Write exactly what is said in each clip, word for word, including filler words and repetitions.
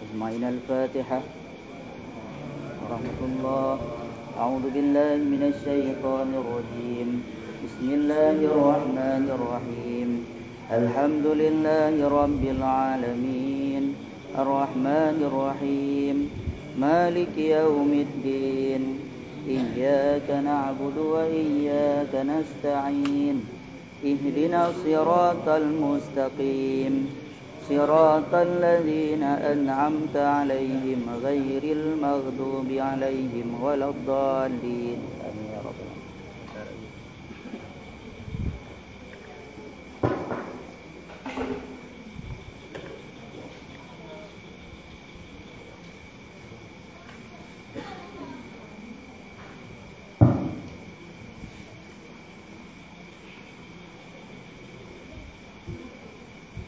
أجمعين. الفاتحة. ورحمة الله. أعوذ بالله من الشيطان الرجيم. بسم الله الرحمن الرحيم. الحمد لله رب العالمين. الرحمن الرحيم. مالك يوم الدين. إياك نعبد وإياك نستعين. اهدنا الصراط المستقيم. صراط الذين أنعمت عليهم غير المغضوب عليهم ولا الضالين. آمين يا رب العالمين.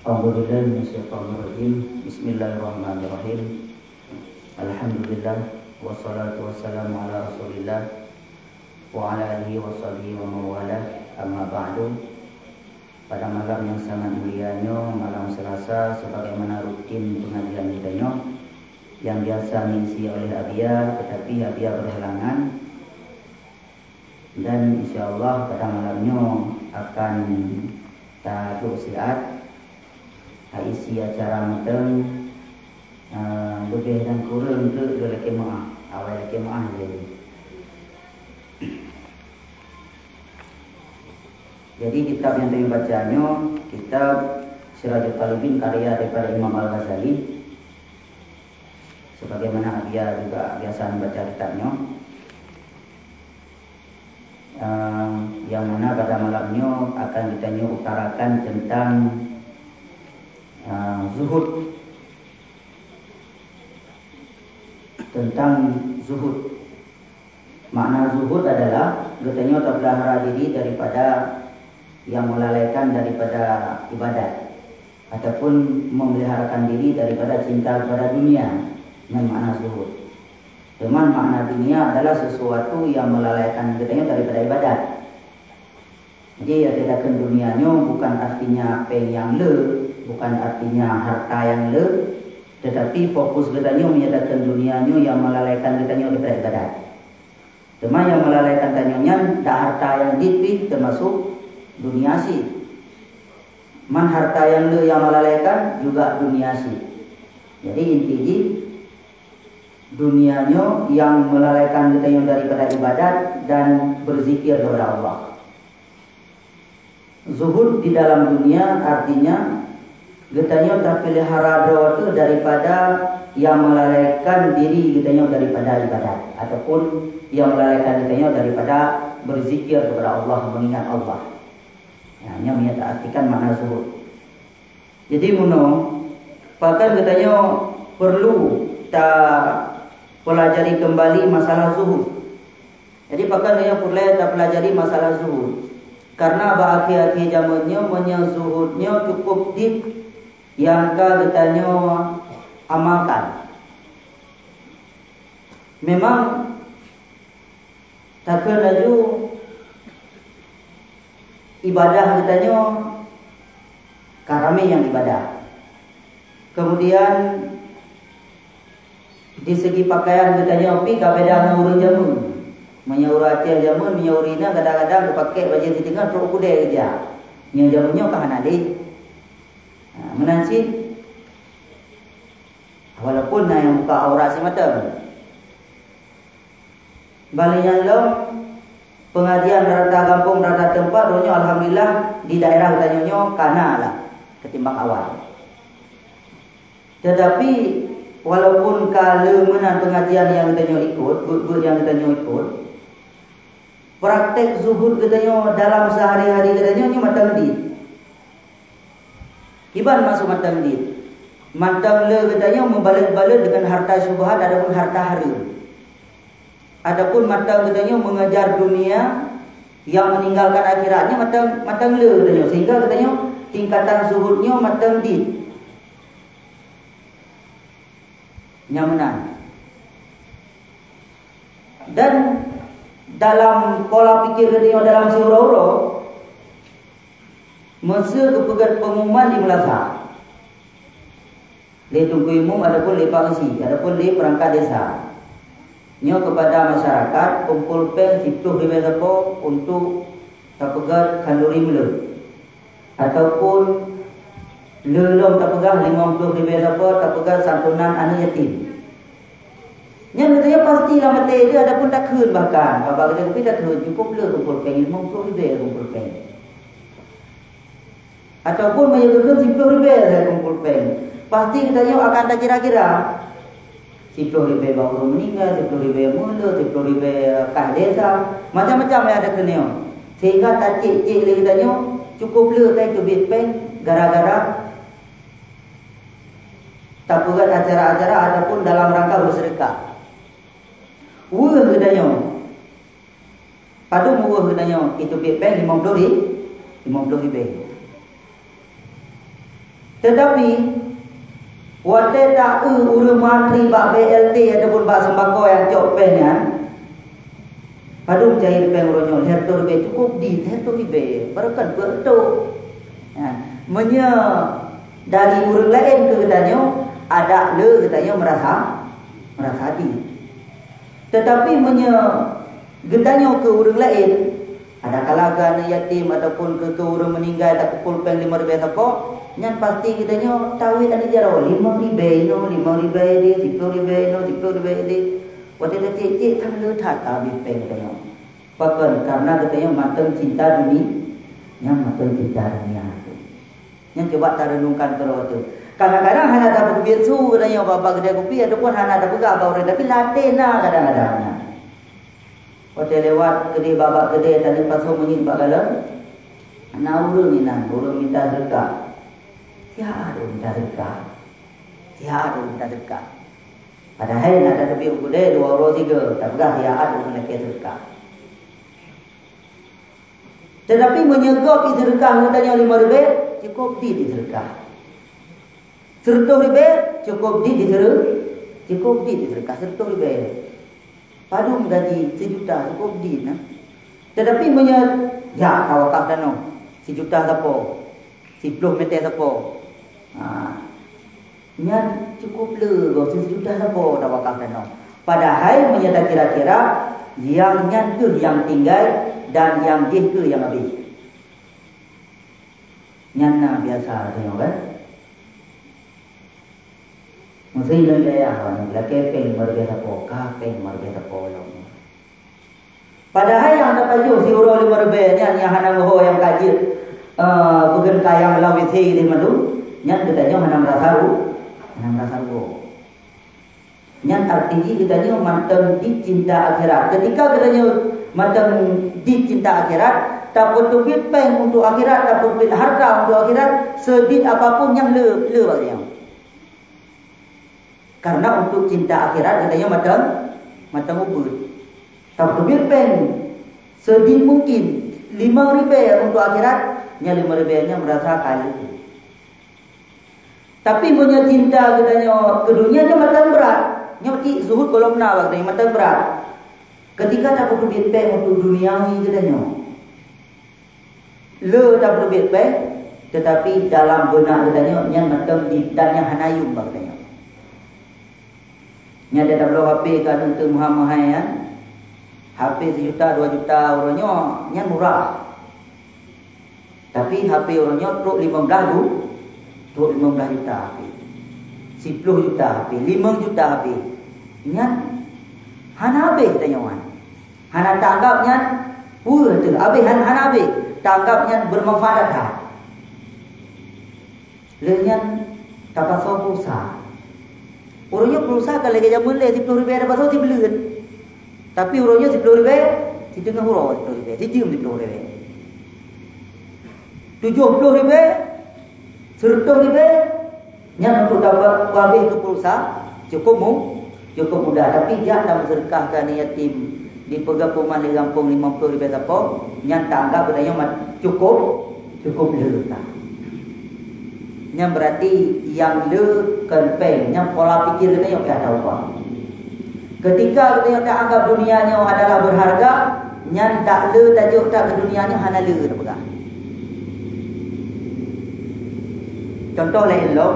أعوذ بالله من الشيطان الرجيم. بسم الله الرحمن الرحيم. الحمد لله، والصلاة والسلام على رسول الله وعلى آله وصحبه ومن والاه. أما بعد. Pada malam yang sangat mulia nyoe, malam Selasa, sebagaimana rutin pengajian kita nyoe, yang biasa diisi oleh Abia, tetapi Abia berhalangan. Dan insya Allah pada malam nyoe akan taduek siat, taisi acara mantong, eh, leubeh dan kureueng treuk lôn lakée meuáh, awai lakée meuáh lé. Jadi kitab nyang tanyoe baca nyoe kitab Sirajul Talibin karya daripada Imam Al-Ghazali. Sebagaimana Abia juga biasa membaca kitab nyoe, eh, yang mana pada malam nyoe akan kita nyoe utarakan tentang, eh, zuhud. Tentang zuhud. Makna zuhud adalah geutanyoe tapeulahara diri daripada yang melalaikan daripada ibadat, ataupun memeliharakan diri daripada cinta kepada dunia. Nyan makna zuhud. Teuma makna dunia adalah sesuatu yang melalaikan geutanyoe daripada ibadat. Jadi, nyang takheun dunia nyoe bukan artinya péng nyang le, bukan artinya harta nyang le, tetapi fokus geutanyoe meunyoe takheun dunia nyoe nyang melalaikan geutanyoe daripada ibadat. Teuma nyang melalaikan tanyoe nyan dak harta nyang dit pih, teumasuk dunia cit. Man harta nyang le nyang melalaikan juga dunia cit. Jadi inti jih, dunia nyoe nyang melalaikan geutanyoe daripada ibadat dan berzikir kepada Allah. Zuhud di dalam dunia artinya geutanyoe tapeulihara droe teuh daripada nyang melalaikan diri geutanyoe daripada ibadat, ataupun nyang melalaikan geutanyoe daripada berzikir kepada Allah, mengingat Allah. Nah, nyoe nyang taartikan makna zuhud. Jadi, meunoe, pakon geutanyoe perlu tapeulajari keumbali masalah zuhud. Jadi, pakon geutanyoe peureulée tapeulajari masalah zuhud. Karena bak akhé-akhé jameun nyoe, meunyoe zuhud nyoe cukup dit nyang ka geutanyoe amalkan. Memang takheun laju ibadah geutanyoe ka ramé nyang ibadah. Kemudian, di segi pakaian geutanyoe pih ka beda ngon ureuëng jameun. Meunyoe ureuëng Aceh jameun, meunyoe ureuëng inong kadang-kadang geupakék bajée sideungoe trok u keudée geujak. Meunyoe jameun nyoe ka hana lé. Ha, meunan cit, walaupun na nyang buka aurat simantong. Bali nyan lom, pengajian rata gampông, rata teumpat, uroe nyoe alhamdulillah di daerah geutanyoe nyoe ka na lah ketimbang awai. Tetapi, walaupun ka le meunan pengajian nyang geutanyoe ikot, buet-buet nyang geutanyoe ikot, praktek zuhud geutanyoe dalam sehari-hari geutanyoe nyoe mantong dit. Kiban maksud mantong dit? Mantong le geutanyoe meubalot-balot deungon harta syubhat ataupun harta hareuem. Ataupun mantong geutanyoe mengejar dunia yang meninggalkan akhiratnya mantong, mantong le geutanyoe. Sehingga geutanyoe tingkatan zuhud nyoe mantong dit. Nyang meunan. Dan dalam pola pikir geutanyoe dalam siuroe-uroe, meuseu geupeugét pengumuman di meulasa. lé Teungku Imum ataupun lé Pak Usi ataupun lé perangkat desa. Nyoe kepada masyarakat, kumpul péng siploh ribèe sapo untuk tapeugöt khanduri meuleuet, ataupun lé lom tapeugah limong ploh ribèe sapo tapeugöt santunan aneuk yatim. Nyan geutanyoe pasti lam até jih, adapun takheun bahkan, babah geutanyoe pih takheun, cukup lé kumpul péng, limong ploh ribèe kumpul péng. Ataupun meunyoe geukheun siploh ribèe lé kumpul péng, pasti geutanyoe akan takira-kira. Siploh ribèe bak ureueng meuninggai, siploh ribèe meuleuet, siploh ribèe kah desa, macam-macam nyang takheun nyoe. Sehingga tacék-cék lé geutanyoe cukup lé ka teubiet péng gara-gara tapeugöt acara-acara ataupun dalam rangka beuseudeukah. Weueh geutanyoe. Padum weueh geutanyoe, itu pih péng limong ploh ri-, limong ploh ribèe. Teutapi, watèe ta-eu ureueng mantri bak B L T ataupun bak sembako nyang cok péng nyan, padum cair péng uroe nyoe, lhèe reutôh ribèe, cukup dit lhèe reutôh ribèe, barokön peuet reutôh. Nyan, meunyoe dari ureueng laén keu geutanyoe, adak lé geutanyoe meurasa, meurasa dit. Teutapi meunyoe geutanyoe keu ureueng laén, adakala keu aneuk yatim ataupun keu, keu ureueng meuninggai takumpul péng limong ribèe sapo, nyan pasti geutanyoe tawét aneuk jaroe, limong ribèe inoe, limong ribèe idéh, siploh ribèe inoe, siploh ribèe idéh. Watèe tacék-cék, tan lé that ka habéh péng geutanyoe. Pakön? Kareuna geutanyoe mantong cinta duni-, nyan mantong cinta dunia. Nyan cuba tareunungkan keudroe teuh. Kadang-kadang hana tapeubiet su geutanyoe bak, bak keudè kupi ataupun hana tapeugah bak ureueng, tapi lam até na kadang-kadang nyan. Watèe lewat keudè, bak, bak keudè, taneuk pasoe meunyit bak galon, na ureueng inan, ureueng minta seudeukah. Siat ureueng minta seudeukah. Siat ureueng minta seudeukah. Padahai na tateubiet u keudè dua uroe tiga, tapeugah siat ureueng lakèe seudeukah. Teutapi meunyoe gob iseudeukah geutanyoe limong ribèe, cukup dit iseudeukah. Seureutôh ribèe, cukup dit iseude-, cukup dit iseudeukah seureutôh ribèe. Padum gaji seujuta, cukup dit na. Teutapi meunyoe jak ka wakaf tanoh, seujuta sapo, siploh mètè sapo. Ha. Nyan cukup le goh, seujuta sapo tawakaf tanoh. Padahai meunyoe takira-kira, nyang nyan kheueh nyang tinggai dan nyang jéh kheueh nyang habéh. Nyan na biasa tanyoe kan? Meusé lôn dayah, lakèe péng meureuga sapo, ka péng meureuga sapo lom. Padahai nyang tapajoh siuroe limong ribèe nyan nyang hana meuho nyang ka jeuet, eh, beugeun kayang lam W C lé mandum, nyan geutanyoe hana meurasa ru-, hana meurasa rugoe. Nyan arti jih geutanyoe mantong dicinta akhirat. Ketika geutanyoe mantong dicinta akhirat, tapeuteubiet péng untuk akhirat, tapeuteubiet harta untuk akhirat, seudiet apapun nyang le, le bak geutanyoe. Karena untuk cinta akhirat geutanyoe mantong, mantong ubeut. Tapeuteubiet péng seudiet mungkin limong ribèe untuk akhirat, nyan limong ribèe nyan meurasa ka le. Tapi meunyoe cinta geutanyoe keu dunia nyan mantong brat, nyoe cit zuhud gohlom na bak geutanyoe mantong brat. Ketika tapeuteubiet péng untuk duniawi geutanyoe, le tapeuteubiet péng, teutapi dalam beunak geutanyoe nyan mantong di-, dan nyan hana yum bak geutanyoe. Nyan tabloe H P keu aneuk teuh meuhai-meuhai nyan, H P sijuta, dua juta uroe nyoe, nyan murah. Tapi H P uroe nyoe trok limong blaih ju-, trok limong blaih juta H P. Siploh juta H P, limong juta H P. Nyan hana habéh tanyoe nyan. Hana taanggab nyan peue teuh, habéh han-, hana habéh. Taanggab nyan beumanfaat that. Lheueh nyan tapasoe pulsa. Uroe nyoe pulsa ka lagèe jameun lé, siploh ribèe tapasoe sibuleuen. Tapi uroe nyoe siploh ribèe, siteungoh uroe siploh ribèe, sijeuem siploh ribèe. Tujoh ploh ribèe, seureutôh ribèe, nyan untuk tapeugabeh keu pulsa, cukup mu-, cukup mudah. Tapi jak tameuseudeukah keu aneuk yatim di peugah puman di gampông limong ploh ribèe sapo, nyan taanggab geutanyoe mat-, cukup, cukup le ka. Nyan berarti nyang le kon péng, nyan pola pikir geutanyoe ka taubah. Ketika geutanyoe taanggab dunia nyoe adalah berharga, nyan tak le tajok that keu dunia nyoe hana le tapeugah. Contoh laén lom,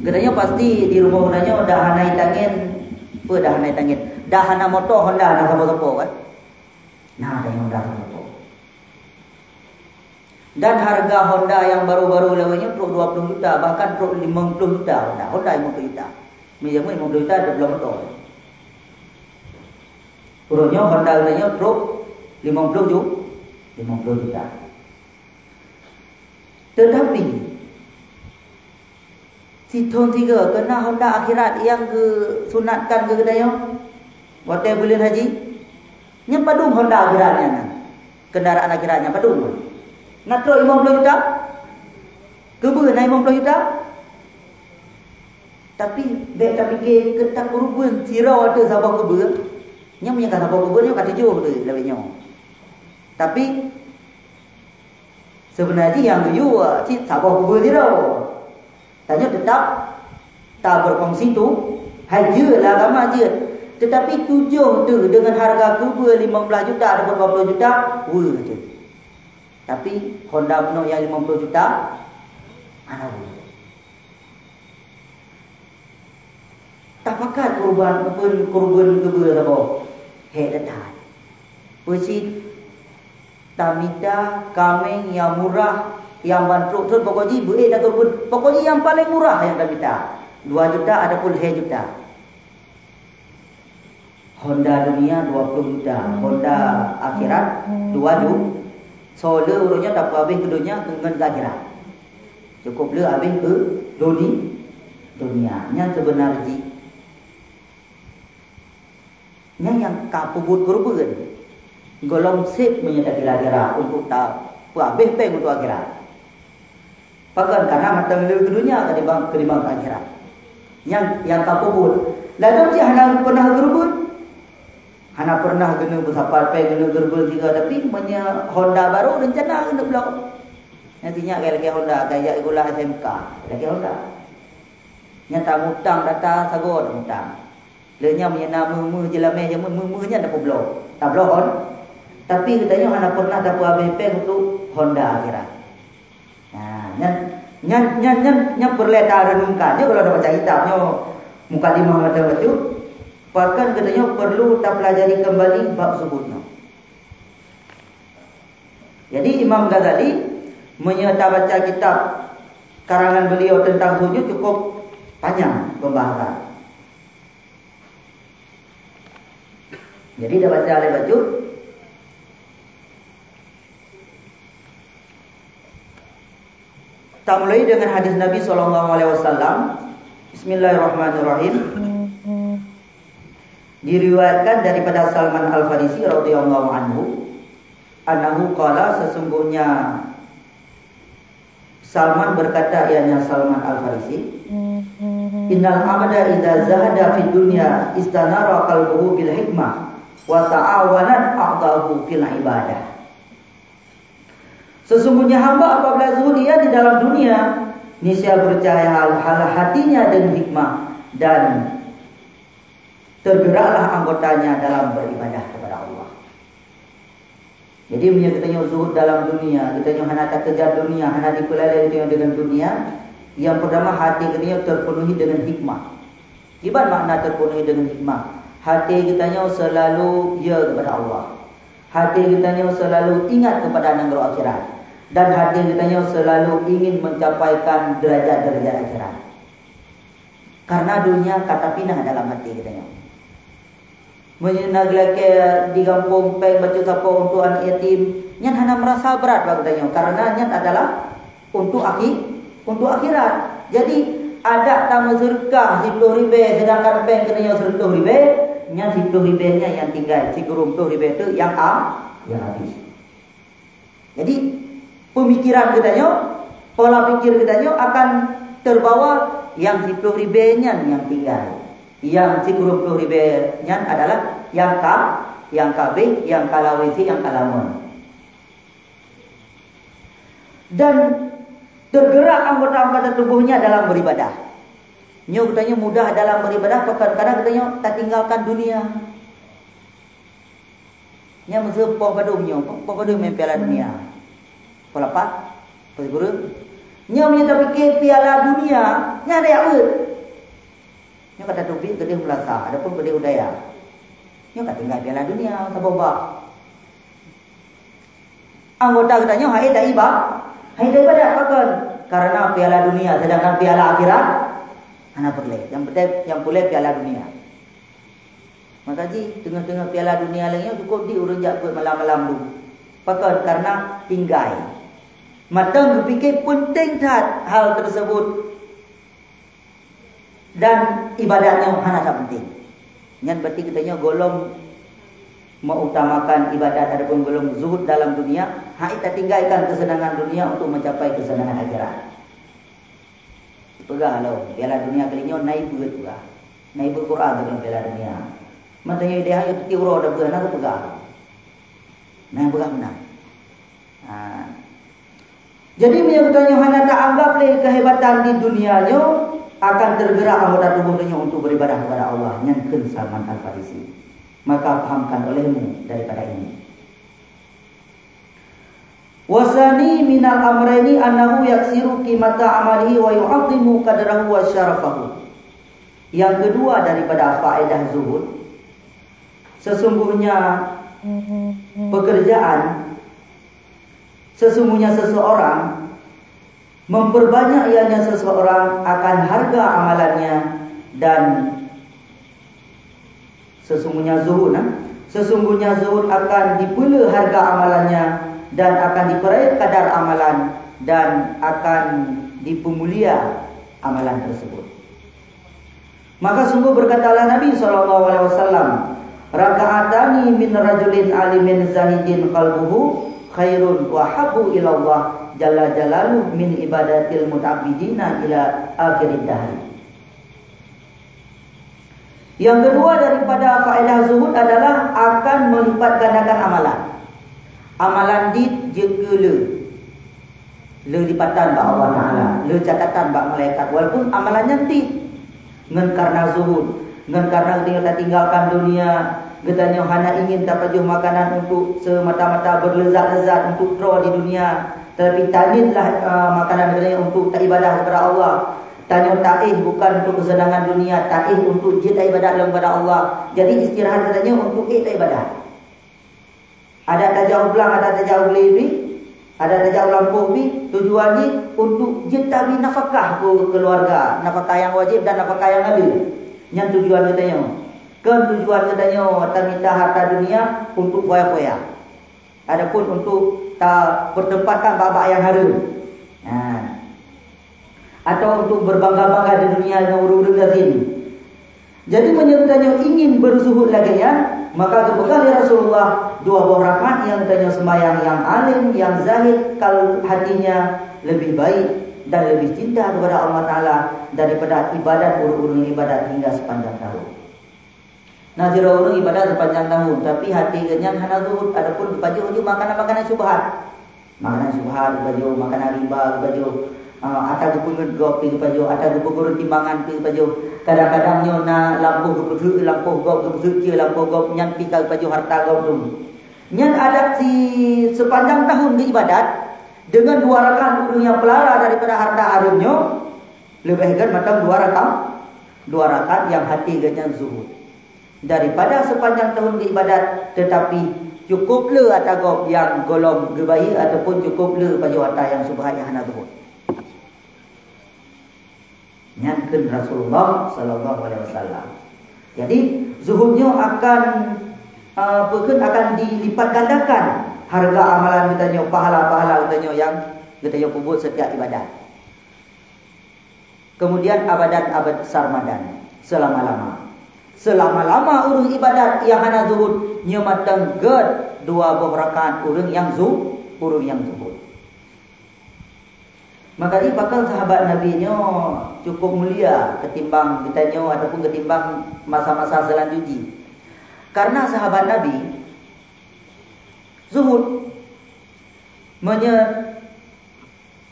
Geutanyoe pasti di rumoh geutanyoe dah hana itangen, peue dah hana itangen? Dah hana moto Honda na sapo-sapo, kan? Na tanyoe Honda sapo-sapo. Dan harga Honda nyang baru-baru lawét nyoe trok dua ploh juta, bahkan trok limong ploh juta Honda. Honda limong ploh juta. Meunyo limong ploh juta dua ploh moto. Uroe nyoe Honda geutanyoe trok limong ploh ju-, limong ploh juta. Teutapi, sithon sigoe keu na Honda akhirat nyang geusunatkan keu geutanyoe watée buleuen haji. Nyan padum Honda akhirat nyan na? Kendaraan akhirat nyan padum? Na trok limong ploh juta? Keubeue na limong ploh juta? Tapi, bék tapike keu takeureubeuen sidroe ateueh saboh keubeue. Nyan meunyo ka saboh keubeue nyoe ka tujoh deh lawét nyoe. Tapi, seubeuna jih nyang geuyue cit saboh keubeue sidroe. Tanyoe teutap tabeurkongsi tu, hai jeuet lah agama jeuet. Teutapi tujoh teuh deungon hareuga keubeue limong blaih juta ataupun dua ploh juta, weueh teuh. Tapi Honda meunoe nyang limong ploh juta, hana weueh. Tapakat keureubeuen, keureubeuen keubeue saboh. Hék that. Peucit tamita kaméng nyang murah, nyang ban trok thon pokok jih beuék takeureubeuen. Pokok jih nyang paleng murah nyang tamita. Dua juta ataupun lhée juta. Honda dunia dua ploh juta, Honda akhirat dua juta. Soe le ureuëng nyan tapeuhabéh keu donya ngon keu akhirat. Cukup le habéh keu duni-, dunia. Nyan seubeuna jih. Nyan nyang ka peubuet keureubeuen. Gohlom sép meunyoe takira-kira untuk tapeuhabéh péng untuk akhirat. Pakon? Karena mantong le keu donya ketimbang, ketimbang keu akhirat. Nyang, nyang ka peubuet. Ladôm cit hana pernah keureubeuen. Hana pernah keuneuk beusapat péng, keuneuk keureubeuen sigoe, tapi meunyoe Honda barô rencana keuneuk bloe. Nyan sinyak lakée Honda, ka jak sikula S M K, lakée Honda. Nyan tamutang data sagoe tamutang. Lheueh nyan meunyoe na meuh-meuh jeulamé jameun, meuh-meuh nyan tapeubloe. Tabloe Hon-, tapi geutanyoe hana pernah tapeuhabéh péng untuk Honda akhirat. Nah, nyan, nyan, nyan, nyan, nyan peureulée tareunungkan. Nyoe kalau tabaca kitab nyoe mukadimah mantong bacut, pakon geutanyoe perlu tapeulajari kembali bab zuhud nyoe. Jadi Imam Ghazali meunyoe tabaca kitab karangan beliau tentang zuhud nyoe cukup panjang pembahasan. Jadi dah baca lé bacut. Tamulai dengan hadis Nabi sallallahu alaihi wasallam. Bismillahirrahmanirrahim. Diriwayatkan daripada Salman Al-Farisi radhiyallahu anhu, annahu qala, sesungguhnya Salman berkata, ianya Salman Al-Farisi, "Innal abda idza zahada fid dunya istanara qalbuhu bil hikmah wa ta'awanat a'dha'uhu fil ibadah." Sesungguhnya hamba apabila zuhud ia di dalam dunia, niscaya bercahaya hal, hal hatinya dengan hikmah dan tergeraklah anggotanya dalam beribadah kepada Allah. Jadi, meunyoe geutanyoe zuhud dalam dunia, geutanyoe hana takejar dunia, hana dipeulalée geutanyoe deungon dunia, nyang peurtama, hati geutanyoe terpenuhi dengan hikmah. Kiban makna terpenuhi dengan hikmah? Hati geutanyoe selalu ya kepada Allah. Hati geutanyoe selalu ingat kepada nanggroe akhirat. Dan hati geutanyoe selalu ingin mencapaikan derajat-derajat akhirat. Karena dunia ka tapinah dalam hati geutanyoe. Meunyoe na geulakée di gampông péng bacut sapo untuk aneuk yatim, nyan hana meurasa brat bak geutanyoe, karena nyan adalah untuk akhi-, untuk akhirat. Jadi, adak tameuseudeukah siploh ribée, seudangkan péng geutanyoe sireutôh ribée, nyan siploh ribée nyan nyang tinggai, sikureueng ploh ribée teuk nyang a-, nyang habéh. Jadi, pemikiran geutanyoe, pola pikir geutanyoe akan terbawa nyang siploh ribée nyan nyang tinggai. Nyang sikureueng ploh ribée nyan adalah nyang ka, nyang ka habéh, nyang ka lawét, nyang ka lamon. Dan tergerak anggota-anggota tubuhnya dalam beribadah. Nyoe geutanyoe mudah dalam beribadah, kadang-kadang geutanyoe tatinggalkan dunia. Nyan meuseu poh padum nyoe, poh, poh padum nyang Piala Dunia. Poh lapan, poh sikureueng. Nyoe meunyoe tapike piala dunia, nyan ada jak beuet. Nyoe ka tateubiet keudeh u Lasa, adapun keudeh u Daya. Nyoe ka tinggai piala dunia, saboh bak. Anggota geutanyoe hai taiba-, hai taibadat, pakon? Karena piala dunia, sedangkan piala akhirat hana peureulée. Nyang penting, nyang peureulée piala dunia. Maka jih, teungoh-teungoh piala dunia lagée nyoe cukup di ureuëng jak beuet malam-malam tu. Pakon? Karena tinggai. Mantong geupike penting that hal tersebut. Dan ibadat nyoe hana that penting. Nyan berarti geutanyoe golom meutamakan ibadat ataupun golom zuhud dalam dunia, hai tatinggalkan kesenangan dunia untuk mencapai kesenangan akhirat. Peugah lom, piala dunia kali nyoe na ié beuet peugah. Na ié beuet Quran dalam piala dunia. Mantong nyoe idéh ayo teuti uroe dah beuet, na peugah. Na peugah meunan. Ha. Jadi, meunyoe geutanyoe hana taanggap lé kehebatan di dunia nyoe, akan tergerak anggota tubuh tanyoe untuk beribadah kepada Allah, nyan kheun Salman Al-Farisi. Maka pahamkan olehmu daripada ini. Wasani minal amrayni annahu yaksiru qimata amalihi wa yu'azzimu qadrahu wa syarafahu. Yang kedua daripada faedah zuhud, sesungguhnya pekerjaan, sesungguhnya seseorang memperbanyak ianya seseorang akan harga amalannya dan sesungguhnya zuhud, nah, sesungguhnya zuhud akan dipeule harga amalannya dan akan diperayat kadar amalan dan akan dipeumulia amalan tersebut. Maka sungguh berkatalah Nabi sallallahu alaihi wasallam, "Raka'atani min rajulin alimin zahidin qalbuhu khairun wa habbu ilallah jalla jalaluh min ibadatil muta'abbidina ila akhirid dahri." Yang kedua daripada faedah zuhud adalah akan melipat gandakan amalan. Amalan dit jeuet keu le. Le lipatan bak Allah Taala, le catatan bak malaikat, walaupun amalan nyan dit. Ngon karena zuhud, ngon karena geutanyoe tatinggalkan dunia, geutanyoe hana ingin tapajoh makanan untuk semata-mata berlezat-lezat untuk droe di dunia, tetapi tanietlah, eh, makanan geutanyoe untuk taibadah kepada Allah. Tanyoe taéh bukan untuk kesenangan dunia, taéh untuk jeuet taibadah lom kepada Allah. Jadi istirahat geutanyoe untuk ék taibadah. Adak tajak u blang, adak tajak u glé pih, adak tajak u lampôh pih, tujuan jih untuk jeuet tabri nafakah keu keuluwarga, nafakah nyang wajéb dan nafakah nyang ade. Nyan tujuan geutanyoe. Kon tujuan geutanyoe tamita harta dunia untuk foya-foya, adapun untuk tapeuteumpatkan bak-bak nyang hareuem. Nah. Atau untuk berbangga-bangga di dunia dengan ureuëng-ureuëng lazim. Jadi, meunyoe geutanyoe ingin berzuhud lagée nyan, maka geupeugah lé Rasulullah, dua boh rakaat nyang geutanyoe sembahyang nyang alim, nyang zahid kal hatinya lebih baik dan lebih cinta kepada Allah Taala daripada ibadat ureuëng-ureuëng ibadat hingga sepanjang tahun. Na sidroe ureuëng ibadat sepanjang tahun, tapi hati geuh nyan hana zuhud, adapun geupajoh ju makanan-makanan syubhat. Makanan syubhat geupajoh, makanan riba geupajoh, ah, ata geupeungeut gob pih geupajoh, ata geupeugureueng timbangan pih geupajoh. Kadang-kadang nyoe na lampôh geupeuseuek lampôh gob, geupeuseuek cie lampôh gob, nyan pih ka geupajoh harta gob tu. Nyan adat si sepanjang tahun geuibadat, deungon dua rakaat ureuëng nyang peulara daripada harta hareuem nyoe, leubeh gét mantong dua rakaat, dua rakaat nyang hati geuh nyan zuhud. Daripada sepanjang tahun geuibadat, tetapi cukup le ata gob nyang golom geubayeue ataupun cukup le pajoh ata nyang syubhat nyang hana zuhud. Nyan kheun Rasulullah sallallahu alaihi wasallam. Jadi, zuhud nyoe akan, eh, peue kheun, akan dilipat gandakan harga amalan geutanyoe, pahala-pahala geutanyoe nyang geutanyoe peubuet setiap ibadat. Kemudian abadan abad sarmadan, selama-lama. Selama-lama ureuëng ibadat nyang hana zuhud, nyoe mantong gét dua boh rakaat ureuëng nyang zu-, ureuëng nyang zuhud. Maka jih pakon sahabat Nabi nyoe cukup mulia ketimbang geutanyoe ataupun ketimbang masa-masa seulanjut jih. Karena sahabat Nabi zuhud. Meunyoe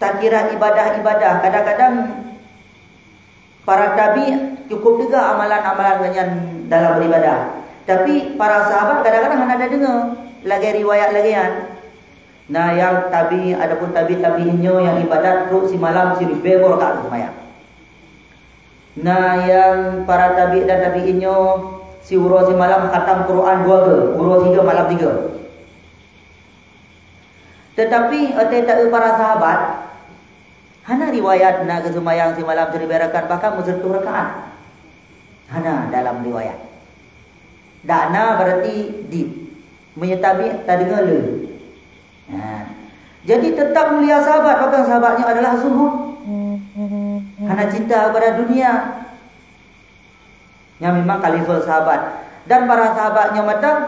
takira ibadah-ibadah, kadang-kadang para tabi cukup teuga amalan-amalan geuh nyan dalam beribadah. Tapi para sahabat kadang-kadang hana tadeungoe lagée riwayat lagée nyan. Na nyang tabi, adapun tabi-tabi'in nyoe nyang ibadat trok simalam siribèe boh rakaat seumayang. Na nyang para tabi dan tabi'in nyoe siuroe simalam khatam Quran dua kali, uroe tiga malam tiga. Teutapi watèe taeu para sahabat, hana riwayat na geuseumayang simalam siribèe rakaat, bahkan meuseureutôh rakaat. Hana dalam riwayat. Dak na berarti di meunyoe tabi tadeungoe le. Ha. Jadi tetap mulia sahabat, bahkan sahabat nyoe adalah zuhud. Hana cinta kepada dunia. Nyan memang ka level sahabat. Dan para sahabat nyoe mantong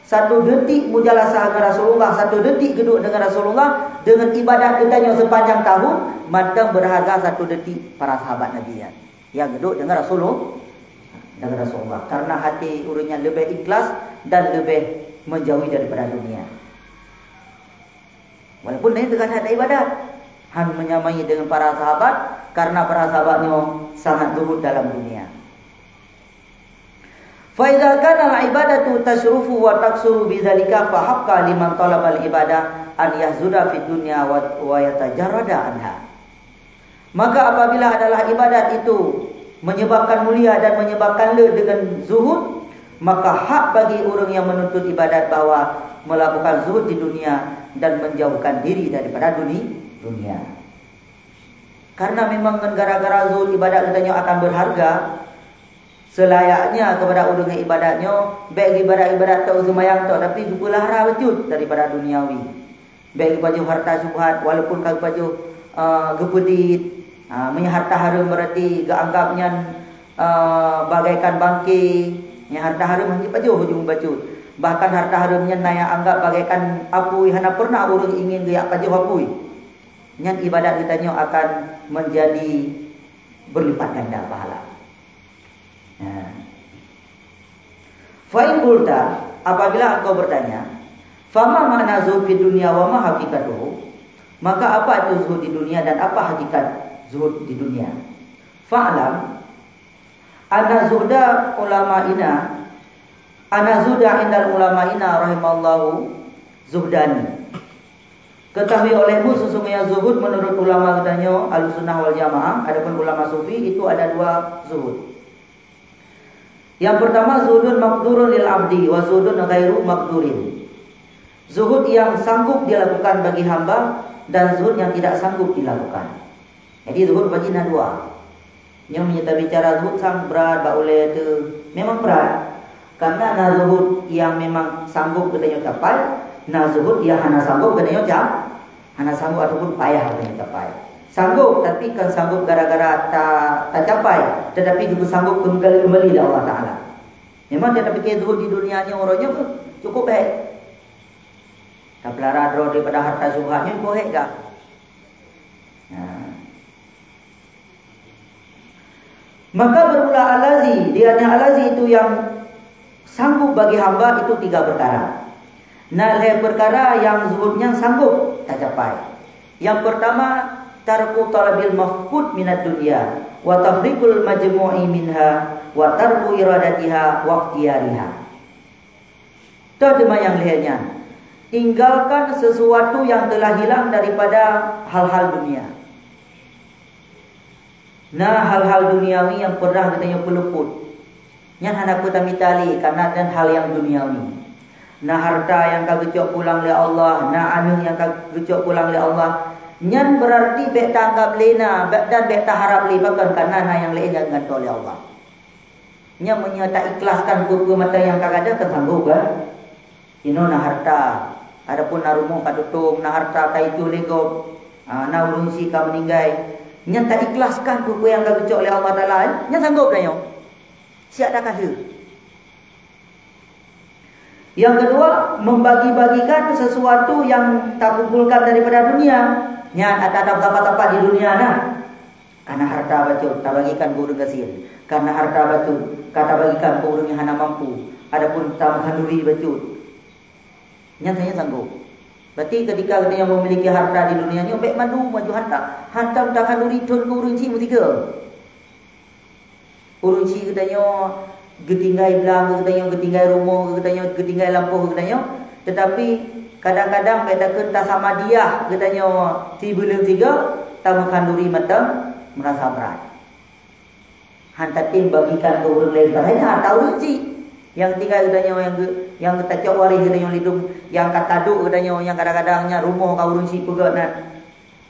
satu detik mujalasah dengan Rasulullah, satu detik geuduek dengan Rasulullah, dengan ibadat geutanyoe sepanjang tahun, mantong berharga satu detik para sahabat Nabi nyan. Nyang geuduek dengan Rasulullah, dengan Rasulullah. Karena hati ureueng nyan leubeh ikhlas dan leubeh menjauhi daripada dunia. Walaupun laén teuka that ibadat, han menyamai dengan para sahabat, karena para sahabat nyoe sangat zuhud dalam dunia. Fa idza kana al-ibadatu tasyrufu wa taksuru bidzalika, fa haqqa liman talabal ibadah an yahzuda fid dunya wa, wa yatajarrada anha. Maka apabila adalah ibadat itu menyebabkan mulia dan menyebabkan le dengan zuhud, maka hak bagi ureueng nyang menuntut ibadat bahwa melakukan zuhud di dunia dan menjauhkan diri daripada duni-, dunia. Karena memang ngon gara-gara zuhud ibadat geutanyoe akan berharga, selayaknya kepada ureueng nyang ibadat nyoe, bèk geuibadat-ibadat tok, seumayang tok, tapi geupeulara bacut daripada duniawi. Bèk geupajoh harta syubhat, walaupun ka geupajoh, eh, geupeudit. Ha, meunyoe harta hareuem berarti geuanggap nyan, eh, bagaikan bangke. Nyan harta hareuem hana jipajoh ujong bacut. Bahkan harta hareuem nyan na nyang anggap bagaikan apui, hana pernah ureueng ingin geujak pajoh apui. Nyan ibadat geutanyoe akan menjadi berlipat ganda pahala. Nah. Fa in qulta, apabila engkau bertanya, "Fama makna zuhud fid dunya wa ma haqiqatuhu?" Maka apa itu zuhud di dunia dan apa hakikat zuhud di dunia? Fa'lam anna zuhda ulamaina, anna zuhda indal ulamaina rahimallahu zuhdani. Ketahui olehmu sesungguhnya zuhud menurut ulama geutanyoe Ahlussunnah wal Jamaah, adapun ulama sufi itu ada dua zuhud. Yang pertama, zuhudun maqdurun lil abdi wa zuhudun ghairu maqdurin. Zuhud yang sanggup dilakukan bagi hamba dan zuhud yang tidak sanggup dilakukan. Jadi zuhud bagi na dua. Nyoe meunyoe tabicara zuhud sang brat bak ulèe teuh, memang brat. Karena na zuhud nyang memang sanggup geutanyoe capai, na zuhud nyang hana sanggup geutanyoe ca-, hana sanggup ataupun payah geutanyoe capai. Sanggup, tapi kon sanggup gara-gara ta-, tacapai, tetapi geupeusanggop keumbali, keumbali lé Allah Taala. Memang dia tapike zuhud di dunia nyoe uroe nyoe cukup bèk. Tapeulara droe daripada harta syubhat nyoe boh hek gah. Nah. Maka bermula allazi, dianya allazi itu yang sanggup bagi hamba itu tiga perkara. Na lhèe perkara nyang zuhud nyan sanggup tacapai. Yang pertama, tarku talabil mafqud minad dunya, wa tafriqul majmu'i minha, wa tarku iradatiha wa ikhtiyariha. Toh teuma nyang lhèe nyan, tinggalkan sesuatu yang telah hilang daripada hal-hal dunia. Na hal-hal duniawi nyang pernah geutanyoe peuluput. Nyan hana peue tamita lé, karena nyan hal nyang duniawi. Na harta nyang ka geucok pulang lé Allah, na aneuk nyang ka geucok pulang lé Allah. Nyan berarti bèk taanggap lé na, bèk, dan bèk taharap lé pakon, karena na nyang laén nyang geugantoe lé Allah. Nyan meunyoe taikhlaskan peue-peue mata nyang ka gadôh, kan sanggob, kan? Inoe na harta, adapun na rumoh ka tutong, na harta ka ituh lé gob, ah, na ureueng sie ka meuninggai. Nyan taikhlaskan peue-peue nyang ka geucok lé Allah Taala, eh? Nyan sanggob tanyoe. Siat takaseu. Yang kedua, membagi-bagikan sesuatu yang takumpulkan daripada dunia. Nyan ata-ata sapat-sapat di dunia na. Kana harta bacut, tabagikan keu ureueng gasien. Kana harta bacut, ka tabagikan keu ureueng nyang hana mampu. Adapun tameuhan duri bacut, nyan saja sanggob. Berarti ketika geutanyoe memiliki harta di dunia nyoe, bèk mandum maju harta. Hantom takhanduri thon keu ureueng cit meusigoe. Ureueng cit geutanyoe geutinggai blang geutanyoe, geutinggai rumoh geutanyoe, geutinggai lampôh geutanyoe, tetapi Kadang-kadang bèk takheun tasamadiyah geutanyoe sibuleuen sigoe, tameukhanduri mantong meurasa brat. Han tatem bagikan keu ureueng laén, padahai nyan hareuta ureueng chik. Nyang tinggai geutanyoe, nyang geu-, nyang geutacok waréh geutanyoe lidong, nyang ka taduek geutanyoe, nyang kadang-kadang nyan rumoh ka ureueng chik peugöt nan.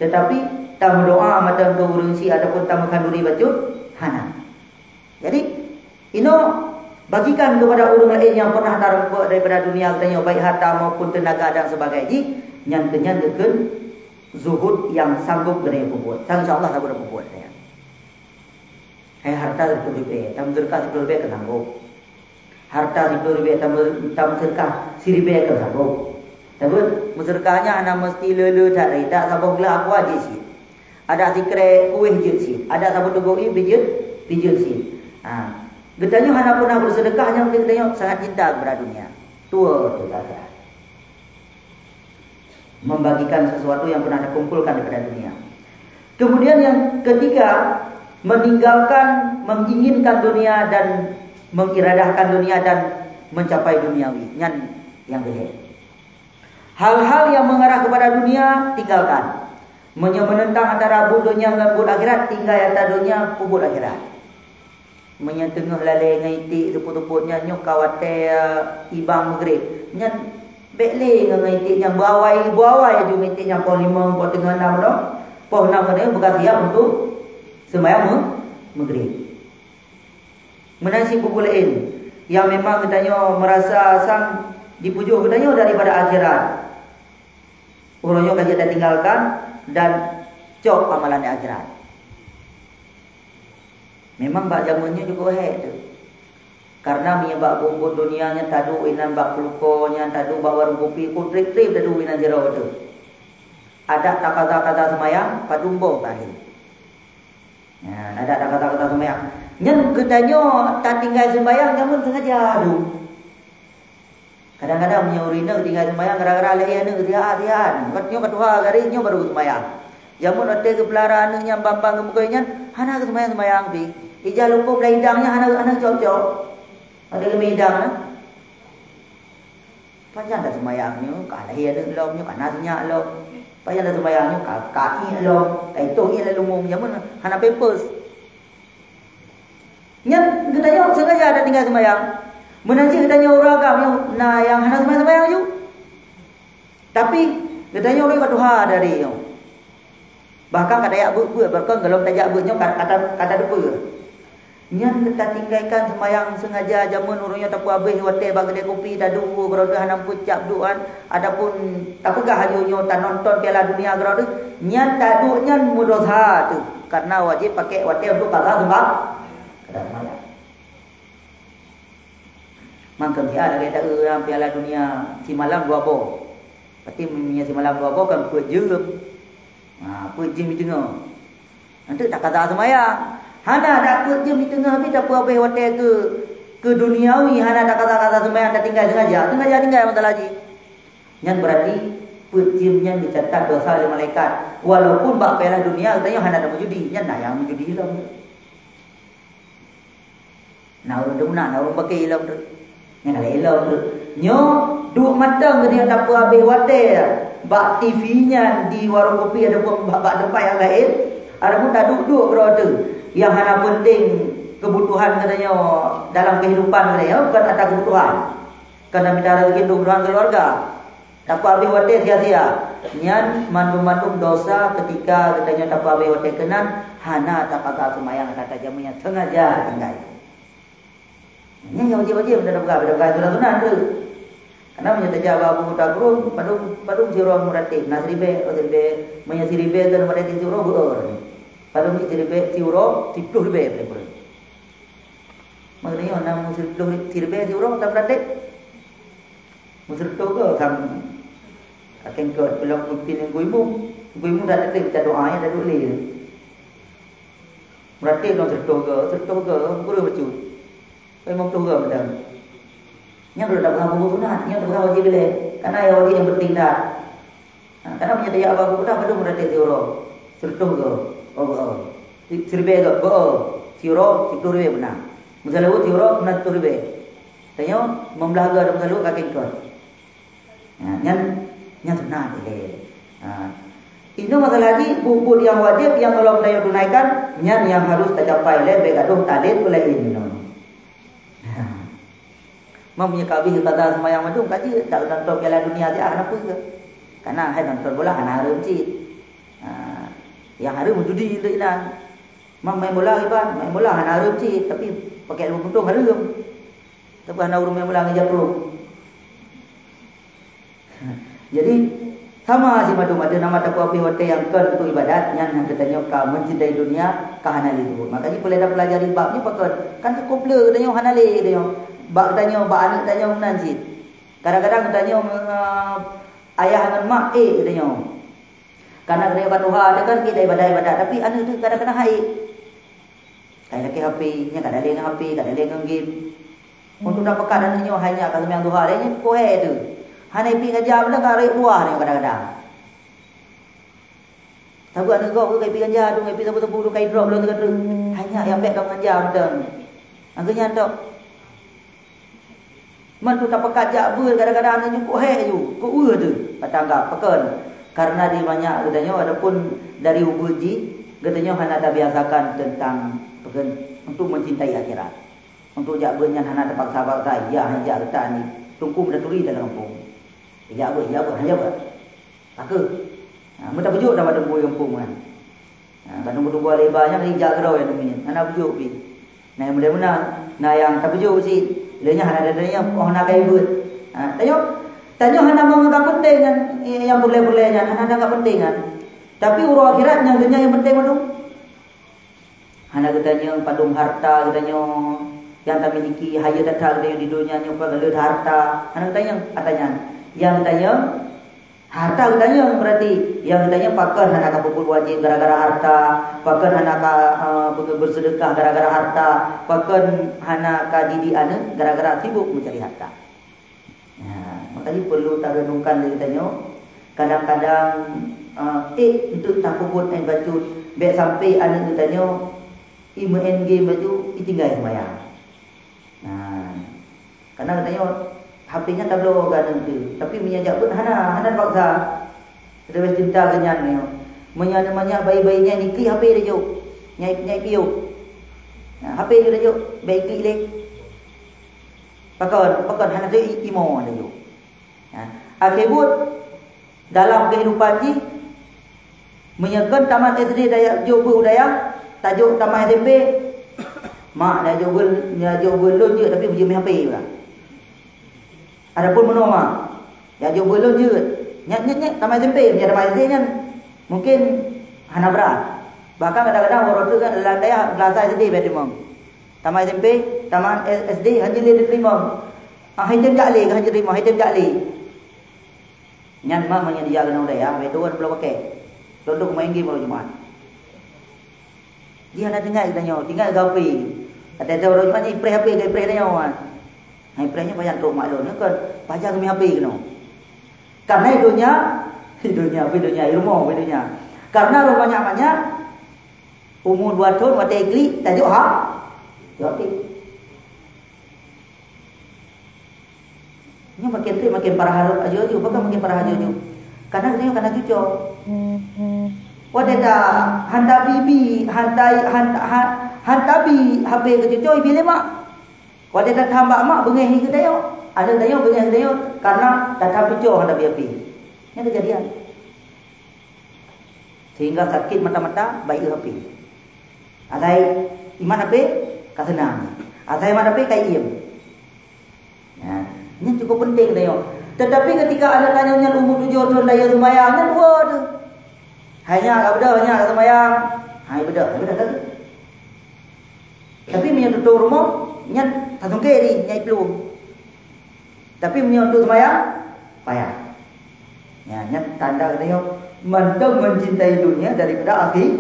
Teutapi tameudoa mantong keu ureueng chik ataupun tameukhanduri bacut, hana. Jadi, inoe bagikan keupada ureueng laén nyang peunah tareumpok daripada dunia geutanyoe, baik harta maupun teunaga dan sebagai jih, nyan keu nyan geukheun zuhud nyang sanggôp geutanyoe peubuet. Insya Allah saboh peubuet nyan. Hai harta siplôh ribèe, tameuseudeukah siplôh ribèe keu sanggôp. Harta siplôh ribèe tameu-, tameuseudeukah siribèe keu sanggôp. Tapi meuseudeukah nyan hana meusti le-le that, dak saboh glah aqua jeuet cit. Adak sikrèk kuéh jeuet cit. Adak saboh teugok ié pih jeuet, pih jeuet cit. Ha. Geutanyoe hana peunah beuseudeukah nyang penting geutanyoe sangat cinta keupada dunia. Tuwoe teuh keu akhirat. Membagikan sesuatu yang pernah dikumpulkan daripada dunia. Kemudian yang ketiga, meninggalkan, menginginkan dunia dan mengiradahkan dunia dan mencapai duniawi. Nyan nyang keu lhèe. Hal-hal yang mengarah kepada dunia, tinggalkan. Meunyoe menentang antara buet dunia ngon buet akhirat, tinggai atra dunia, peubuet akhirat. Meunyoe teungoh lalè ngon iték seupôt-seupôt nyan, nyoe ka watèe, eh, ibang meugreb. Nyan bèk lé ngon, ngon iték nyan, beuawai, beuawai aju ngon iték nyan poh limong, poh teungoh nam lom. Poh nam nyan beuka siap untuk seumayang meu-, meugreb. Meunan cit buku laén, nyang memang geutanyoe meurasa sang jipeujôh geutanyoe daripada akhirat. Uroe nyoe ka jeuet tatinggalkan dan cok amalan di akhirat. Memang bak jameun nyoe cukup hék teuh. Karena meunyoe bak buet-buet dunia nyan taduek inan bak peuluko nyan, taduek bak warong kupi, ku trép-trép taduek inan sidroe teuh. Adak takaza-kaza seumayang, padum boh kali. Nyan, adak takaza-kaza seumayang. Nyan geutanyoe tatinggai seumayang jameun sengaja dum. Kadang-kadang meunyoe ureueng inong tinggai seumayang gara-gara lahé aneuk siat-siat. Nyoe ka tuha gari nyoe baru seumayang. Jameun watèe geupeulara aneuk nyan bang-bang geumeugoe nyan, hana geuseumayang-seumayang pih. Ija lukôm lam idang nyan hana, hana geucok-cok. Watèe geumè idang nyan. Pajan dah seumayang nyoe, ka lahé aneuk lom nyoe, ka na sinyak lom. Pajan dah seumayang nyoe, ka, ka iék lom, ka itôh iék lam lungông. Jameun hana pampers. Nyan geutanyoe sengaja tatinggai seumayang. Meunan cit geutanyoe ureueng agam nyoe na nyang hana seumayang-seumayang ju. Tapi geutanyoe ureueng ka tuha dari nyoe. Bahkan ka tajak beuet-beuet, bahkan gohlom tajak beuet nyoe ka, ka ta-, ka tateupeue. Nyan tatinggaikan seumayang sengaja jameun uroe nyoe tapeuhabéh watèe bak keudè kupi, taduek keudroe hana meucap duek, ataupun tapeugah laju nyoe tanonton Piala Dunia keudroe, nyan taduek nyan meudesya teuh, karena wajéb pakèk watèe untuk kaza seumbah-, kaza seumayang. Mantong siat lagèe taeu nyang Piala Dunia simalam dua boh. Berarti meunyoe simalam dua boh kan peuet jeuem. Ha, peuet jeuem jiteungoh. Nyan takaza seumayang. Hana dak peuet jeuem jiteungoh pih tapeuhabéh watèe keu, keu duniawi, hana takaza-kaza seumayang tatinggai sengaja. Sengaja tinggai masalah jih. Nyan berarti peuet jeuem nyan geucatat desya lé malaikat. Walaupun bak Piala Dunia geutanyoe hana tameujudi, nyan na nyang meujudi lom. Na ureueng deungon, na ureueng paké ilom treuk. Nyang laén ilom treuk. Nyoe duek mantong geutanyoe tapeuhabéh watèe bak T V nyan di warong kopi ataupun bak, bak teumpat nyang laén. Ataupun taduek-duek keudroe teuh nyang hana peunteng keubutuhan geutanyoe dalam keuhidupan geutanyoe, bukon atra keubutuhan. Kon na mita raseuki untuk keubutuhan keuluwarga. Tapeuhabéh watèe sia-sia. Nyan mandum-mandum desya keutika geutanyoe tapeuhabéh watèe keunan, hana takaza seumayang, ka tajameun nyang sengaja tinggai. Nyan nyang wajéb-wajéb tapeugah, tapeugah sunat-sunat tu. Karena meunyoe tajak bak Abu Muta Gurun, padum, padum siuroe meuratib, na siribèe, oh siribèe, meunyoe siribèe keu meuratib siuroe beu-o. Padum siribèe siuroe, siplôh ribèe paléng kureueng. Makajih nyoe na meusiribèe siuroe mantong meuratib. Meuseureutoh goe sang kakeng keu peulom peumimpin Teungku Imum. Teungku Imum dak teuntèe baca doa, ya, dak duek lé. Meuratéb lom seureutoh goe, seureutoh goe, kureueng bacut. Limong ploh goe mantong. Nyan kalau dak peugah buku sunat, nyan dak peugah wajéb ilèe. Karena ya wajéb nyang penting dak. Ha, karena meunyoe tajak bak buku dah, padum meuratéb siuroe. Seureutoh goe. Oh, oh. Si-, siribèe goe, oh. Siuroe, siplôh ribèe beuna. Meuseulaweuet siuroe, beuna siplôh ribèe. Tanyoe, limong blah goe dak meuseulaweuet kakeng keu. Ha, nyan Nyan sunat ilée. Ha. Inoe masalah jih, buet-buet nyang wajéb nyang gohlom tanyoe tunaikan, nyan nyang harôh tacapai lé bék gadôh talét peulaén inoe. Mam meunyoe ka abéh ibadah seumayang mandum ka jeuet, dak nonton Piala Dunia siat, hana peue. Kana hai nonton bola hana hareuem cit. Ha, nyang hareuem judi lé inan. Mam main bola iban, main bola hana hareuem cit, tapi pakai ilmu puntông hareuem. Tapi hana ureueng main bola ngon jatrong. Jadi, sama si mandum, ada nama tapeuabéh watée nyang kon untuk ibadat, nyan nyang geutanyoe ka mencintai dunia, ka hana lé jeuet. Makajih peulai tapelajari bab nyoe pakon, kan cukup le geutanyoe hana lé geutanyoe. Bak geutanyoe, bak aneuk tanyoe meunan cit. Kadang-kadang geutanyoe, eh, ayah ngon mak ék geutanyoe. Karena geutanyoe ka tuha teuh kan kita ibadat-ibadat, tapi aneuk teuh kadang-kadang han ék. Ka ilakée H P, nyan ka dalé ngon H P, ka dalé ngon game. Untuk tapeugah aneuk nyoe hai nyak ka seumayang duha, lé nyan keuhai teuh. Hana ipi ganja benda ka rayeuk tuha nyoe kadang-kadang. Sabe aneuk gob ka ipi ganja tu, ka ipi sabu-sabu tu, ka idrop lom teuka treuk. Hai nyak nyang bék dong ganja mantong. Angkeu nyan tok. Man tu tapeugah jak beuet kadang-kadang aneuk nyoe keuhai ju, keu-eu teuh. Patang gap, pakon? Karena di banyak geutanyoe walaupun dari ubeut jih, geutanyoe hana tabiasakan tentang, pakon, untuk mencintai akhirat. Untuk jak beuet nyan hana tapaksa-paksa, ya, han jak geutanyoe. Teungku meudaturi dalam gampông. Jak beuet, jak beuet, han jak beuet. Ka keuh. Ha, meuta beujok dah bak teungku gampông nyan. Ha, ka teungku-teungku aleba nyan ijak keudroe nyan, hana beujok pih. Nah, nyang model meunan, na nyang tapeujok cit. Lé nyan hana ada nyang, oh, hana kai beuet. Ha, tanyoe, tanyoe hana menganggap penting nyan, nyang peureulée-peureulée nyan, hana anggap penting nyan. Tapi uroe akhirat nyan geuhnyan nyang penting mandum. Hana geutanyong padum harta geutanyoe nyang tamiliki, hayeue that-that geutanyoe di donya nyoe pat le harta. Hana geutanyong ata nyan. Nyang geutanyong harta geutanyong, berarti nyang geutanyong pakon hana ka peubuet wajéb gara-gara harta, pakon hana ka, eh, beuseudeukah gara-gara harta, pakon hana ka didik aneuk gara-gara sibuk meucari harta. Nah, makajih perlu tarenungkan lé geutanyoe. Kadang-kadang, eh, ék untuk tapeubuet nyang bacut, bék sampai aneuk geutanyoe imeu'en game baju, itinggai seumayang. Nah, karena geutanyoe H P nyan tabloe keu aneuk teuh, tapi meunyoe jak beuet hana, hana paksa. Leubeh cinta keu nyan nyoe. Meunyoe aneuk manyak bayi-bayi nyan iklik H P tajok, nyai, nyai piôh. Nah, H P tajok, bék iklik lé. Pakon, pakon hana teu i-, imo laju. Ha, akhé buet dalam kehidupan jih, meunyoe kon tamat S D daya jok beuet u dayah, tajok tamat S M P, mak, daya jok beuet, daya jok beuet lôn jeuet tapi beujeuet meuhapé pula. Adapun meunoe mak, daya jok beuet lôn jeuet, nyat, nyat, nyat, tamat S M P, meunyoe tamat S D nyan mungkin hana brat. Bahkan kadang-kadang uroe teuk kan lam dayah beulasa S D bak timong. Tamat S M P, tamat S D, hana lé teurimong. Ah, hai tem jak lé, hana teurimong, hai tem jak lé. Nyan mak meunyoe dijak keunoe dayah, bak tuan bloe pakèk. Lôn dong main game uroe Jumat. Dia hana tinggai geutanyoe, tinggai geuhapé. Kata dia uroe Jumat ni ipreh H P, geuipreh tanyoe, ah. Hai ipreh nyoe pajan trok mak lôn, nyoe kon pajan geumi H P keunoe. Karena donya, donya, apa donya, ilmu apa donya. Karena roh banyak-banyak, Umu dua thon watèe klik tajok ha. Jawab ti. Nyoe makin trép makin parah aju-aju, pakon makin parah aju-aju. Kadang nyoe kana cuco. Watèe ta hanta bibi, hanta, hanta, ha-, hanta bi H P keu cuco, ibi lé mak. Watèe ta tham bak mak beungèh keu tanyoe. Aneuk tanyoe beungèh keu tanyoe karena ta tham cuco hanta bi H P. Nyan keujadian. Sehingga sakét mata-mata, bayeue H P. Asai imat H P, ka seunang. Asai imat H P, ka iem. Nah, nyan cukup penting tanyoe. Tetapi ketika aneuk tanyoe nyan umur tujoh thon, daya seumayang, nyan dua tu. Hai nyak, ka beudôh, nyak, ka seumayang. Hai beudôh, hai beudôh, hai beudôh. Tapi meunyoe tutoe rumoh, nyan tasungké di, nyan iplueng. Tapi meunyoe untuk seumayang, payah. Ya, nyan tanda geutanyoe mantong mencintai dunia daripada akhi-,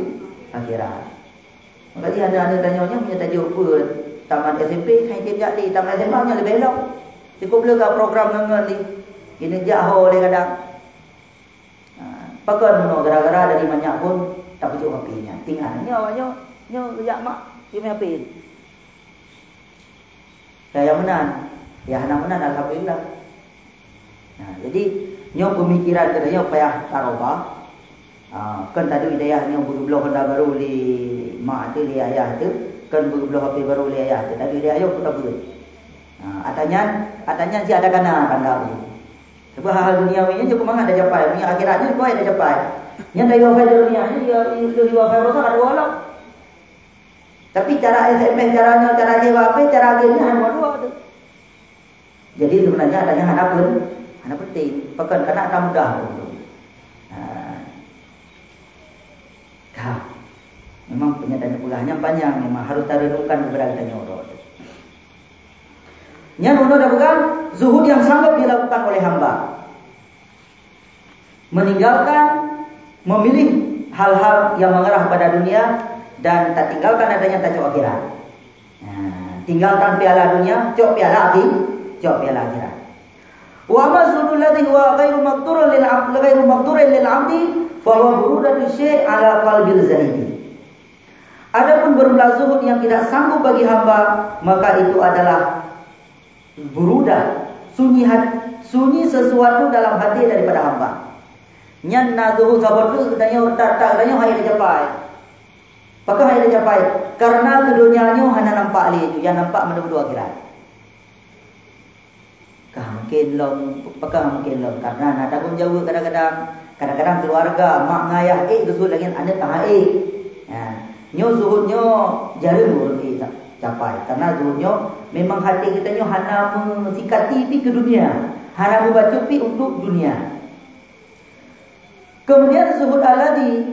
akhirat. Maka jih aneuk-aneuk tanyoe nyoe meunyoe tajok beuet tamat S M P, hai tem jak lé, tamat S M A nyan leubeh lom. Cukup le ka program ngon-ngon lé. Keuneuk jak ho lé kadang. Ha, pakon meunoe gara-gara dari manyak phon tapeujok H P nyan. Tinggai nyoe awak nyoe, nyoe jak mak, cuma H P. Ya, ya meunan. Ya hana meunan, alhamdulillah. Nah, jadi Nyoe peumikiran geutanyoe payah tarubah. Ah, kan tadi dayah nyoe beugeubloe honda barô lé mak teuh, lé ayah teuh, kan beugeubloe H P barô lé ayah teuh. Tadi dayah nyoe peue ka beuet. Ah, ata nyan, ata nyan si ada kana tanda tu. Sebab hal-hal dunia nyoe jeuet mangat dah capai, dunia akhirat nyoe koi dah capai. Nyan dah iwa fai dunia nyoe, ya, ya, ya, iwa fai rosak ada dua lah. Tapi cara S M S, cara nyoe, cara nyewa H P, cara game nyan hana dua tu. Jadi sebenarnya adanya hana pen-, hana penting. Pakon kana akan mudah tu. Ha. Ka. Memang pernyataan peugah nyan panjang, memang harus tarenungkan kepada kita nyoe. Nyan ulôn dah peugah, zuhud yang sanggup dilakukan oleh hamba. Meninggalkan, memilih hal-hal yang mengarah pada dunia dan tak tinggalkan adanya tajuk akhirat. Nah, tinggalkan piala dunia, cok piala akhi-, cok piala akhirat. Wa amma zuhudul ladzi huwa ghairu maqdurin lil abd, ghairu maqdurin lil abdi, fa huwa burudatu syai' ala qalbil zahidi. Adapun berulah zuhud yang tidak sanggup bagi hamba, maka itu adalah burudah, sunyi hat-, sunyi sesuatu dalam hati daripada hamba. Nyan na zuhud saboh teuk geutanyoe, tak-tak geutanyoe hai dicapai. Pakon hai dicapai? Karena keu donya nyoe hana nampak lé, nyang nampak meunurot akhirat. Ka mungkin lom, pakon mungkin lom? Karena na tanggong jaweueb kadang-kadang. Kadang-kadang keluarga, mak ngon ayah ék keu zuhud, lagian aneuk ka han ék. Ha, nyoe zuhud nyoe jareueng ureueng ék capai. Karena zuhud nyoe memang hati geutanyoe hana meusikati pih keu dunia, hana meubacut pih untuk dunia. Kemudian zuhud alladzi,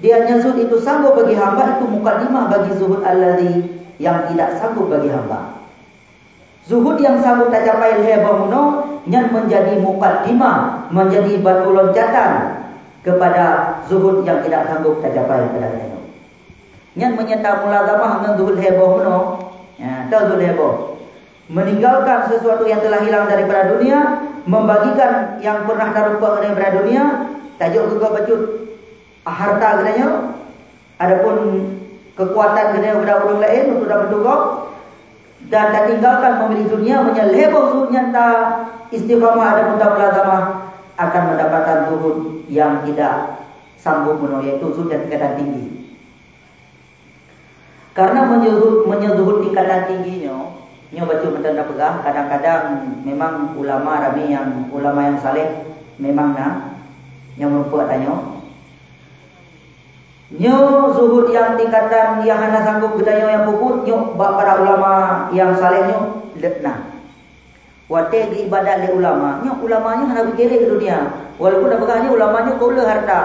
dia zuhud itu sanggup bagi hamba, itu mukadimah bagi zuhud alladzi yang tidak sanggup bagi hamba. Zuhud nyang sanggup tacapai lhèe boh meunoe nyan meunjadi mukadimah, meunjadi batu loncatan keupada zuhud nyang tidak sanggup tacapai pada geutanyoe. Nyan meunyoe tamulazamah ngon zuhud lhèe boh meunoe, ya, tahu zuhud lhèe boh. Meninggalkan sesuatu yang telah hilang daripada dunia, membagikan yang pernah tarumpok daripada dunia, tajok keu gob bacut harta geutanyoe, adapun keukuatan geutanyoe keupada ureueng laén untuk dapeut gob, dan tatinggalkan memilih dunia, meunyoe lhèe boh zuhud nyan ta istiqamah adapun tamulazamah, akan mendapatkan zuhud yang tidak sanggup meunoe, yaitu zuhud yang tingkatan tinggi. Karena meunyoe zuhud, meunyoe zuhud tingkatan tinggi nyoe, nyoe bacut mantong tapeugah, kadang-kadang memang ulama ramé nyang, ulama nyang saleh memang na, nyang meureumpok tanyoe. Nyoe zuhud nyang tingkatan nyang hana sanggup geutanyoe nyang peubuet, nyoe bak para ulama nyang saleh nyoe lé na. Watèe geuibadat lé ulama, nyoe ulama nyoe hana pikiré keu dunia. Walaupun tapeugah nyoe ulama nyoe ka uleue harta,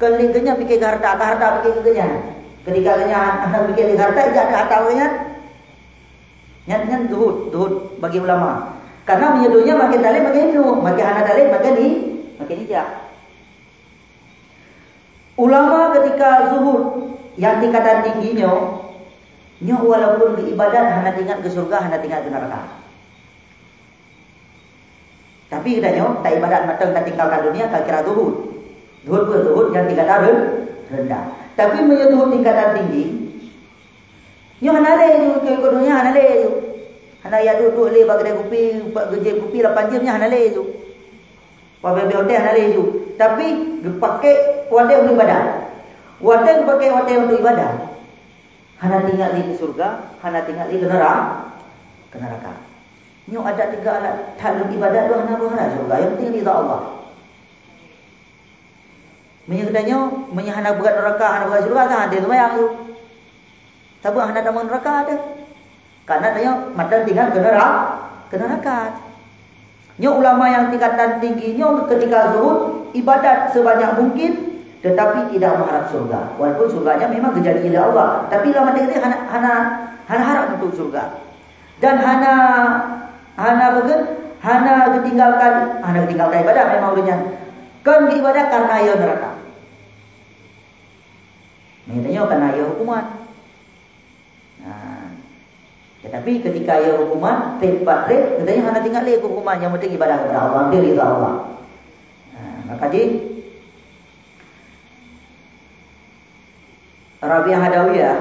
kon lé geuhnyan pikiré keu harta, ka harta pikiré keu geuhnyan. Ketika geuhnyan hana pikiré keu harta, ijak harta geuhnyan. Nyan, nyan zuhud, zuhud bagi ulama. Karena meunyoe dunia makin talèh makin hinoe, makin hana talèh makin i-, makin ijak. Ulama ketika zuhud nyang tingkatan tinggi nyoe, nyoe walaupun geuibadat hana teuingat keu syeuruga, hana teuingat keu neuraka. Tapi geutanyoe taibadat mantong tatinggalkan dunia ka kira zuhud. Zuhud peue? Zuhud nyang tingkatan ren-, rendah. Tapi meunyoe zuhud tingkatan tinggi, nyoe hana lé ju, keu, keu donya hana lé ju. Hana ya duek-duek lé bak keudè kupi, bak geujieb kupi lapan jeuem nyan hana lé ju. Bak bèe-bèe hotel hana lé ju. Tapi geupaké watèe untuk ibadat. Watèe geupaké watèe untuk ibadat. Hana teuingat lé keu syeuruga, hana teuingat lé keu neura-, keu neuraka. Nyoe adat tiga alat that lôn ibadat dua hana beuharap syeuruga, nyang penting ridha Allah. Meunyoe geutanyoe, meunyoe hana beuharap neuraka, hana beuharap syeuruga, kan hana seumayang tu. Sabab hana tamong neuraka teuh. Karena tanyoe mata tinggai keu neura-, keu neuraka. Nyoe ulama nyang tingkatan tinggi nyoe ketika zuhud, ibadat sebanyak mungkin, tetapi tidak mengharap syeuruga. Walaupun syurganya memang geujanji lé Allah, tapi lam até geutanyoe hana, hana, hana harap untuk syeuruga. Dan hana, hana beugét, hana geutinggalkan, hana geutinggalkan ibadat memang ureueng nyan. Kon geuibadat karena ya neuraka. Meunyoe tanyoe karena ya hukuman. Nah, tetapi ketika ya hukuman, trép pat trép, geutanyoe hana teuingat lé hukuman, nyang penting ibadah kepada Allah, hampir ridha Allah. Nah, maka jih, Rabi'ah Adawiyah,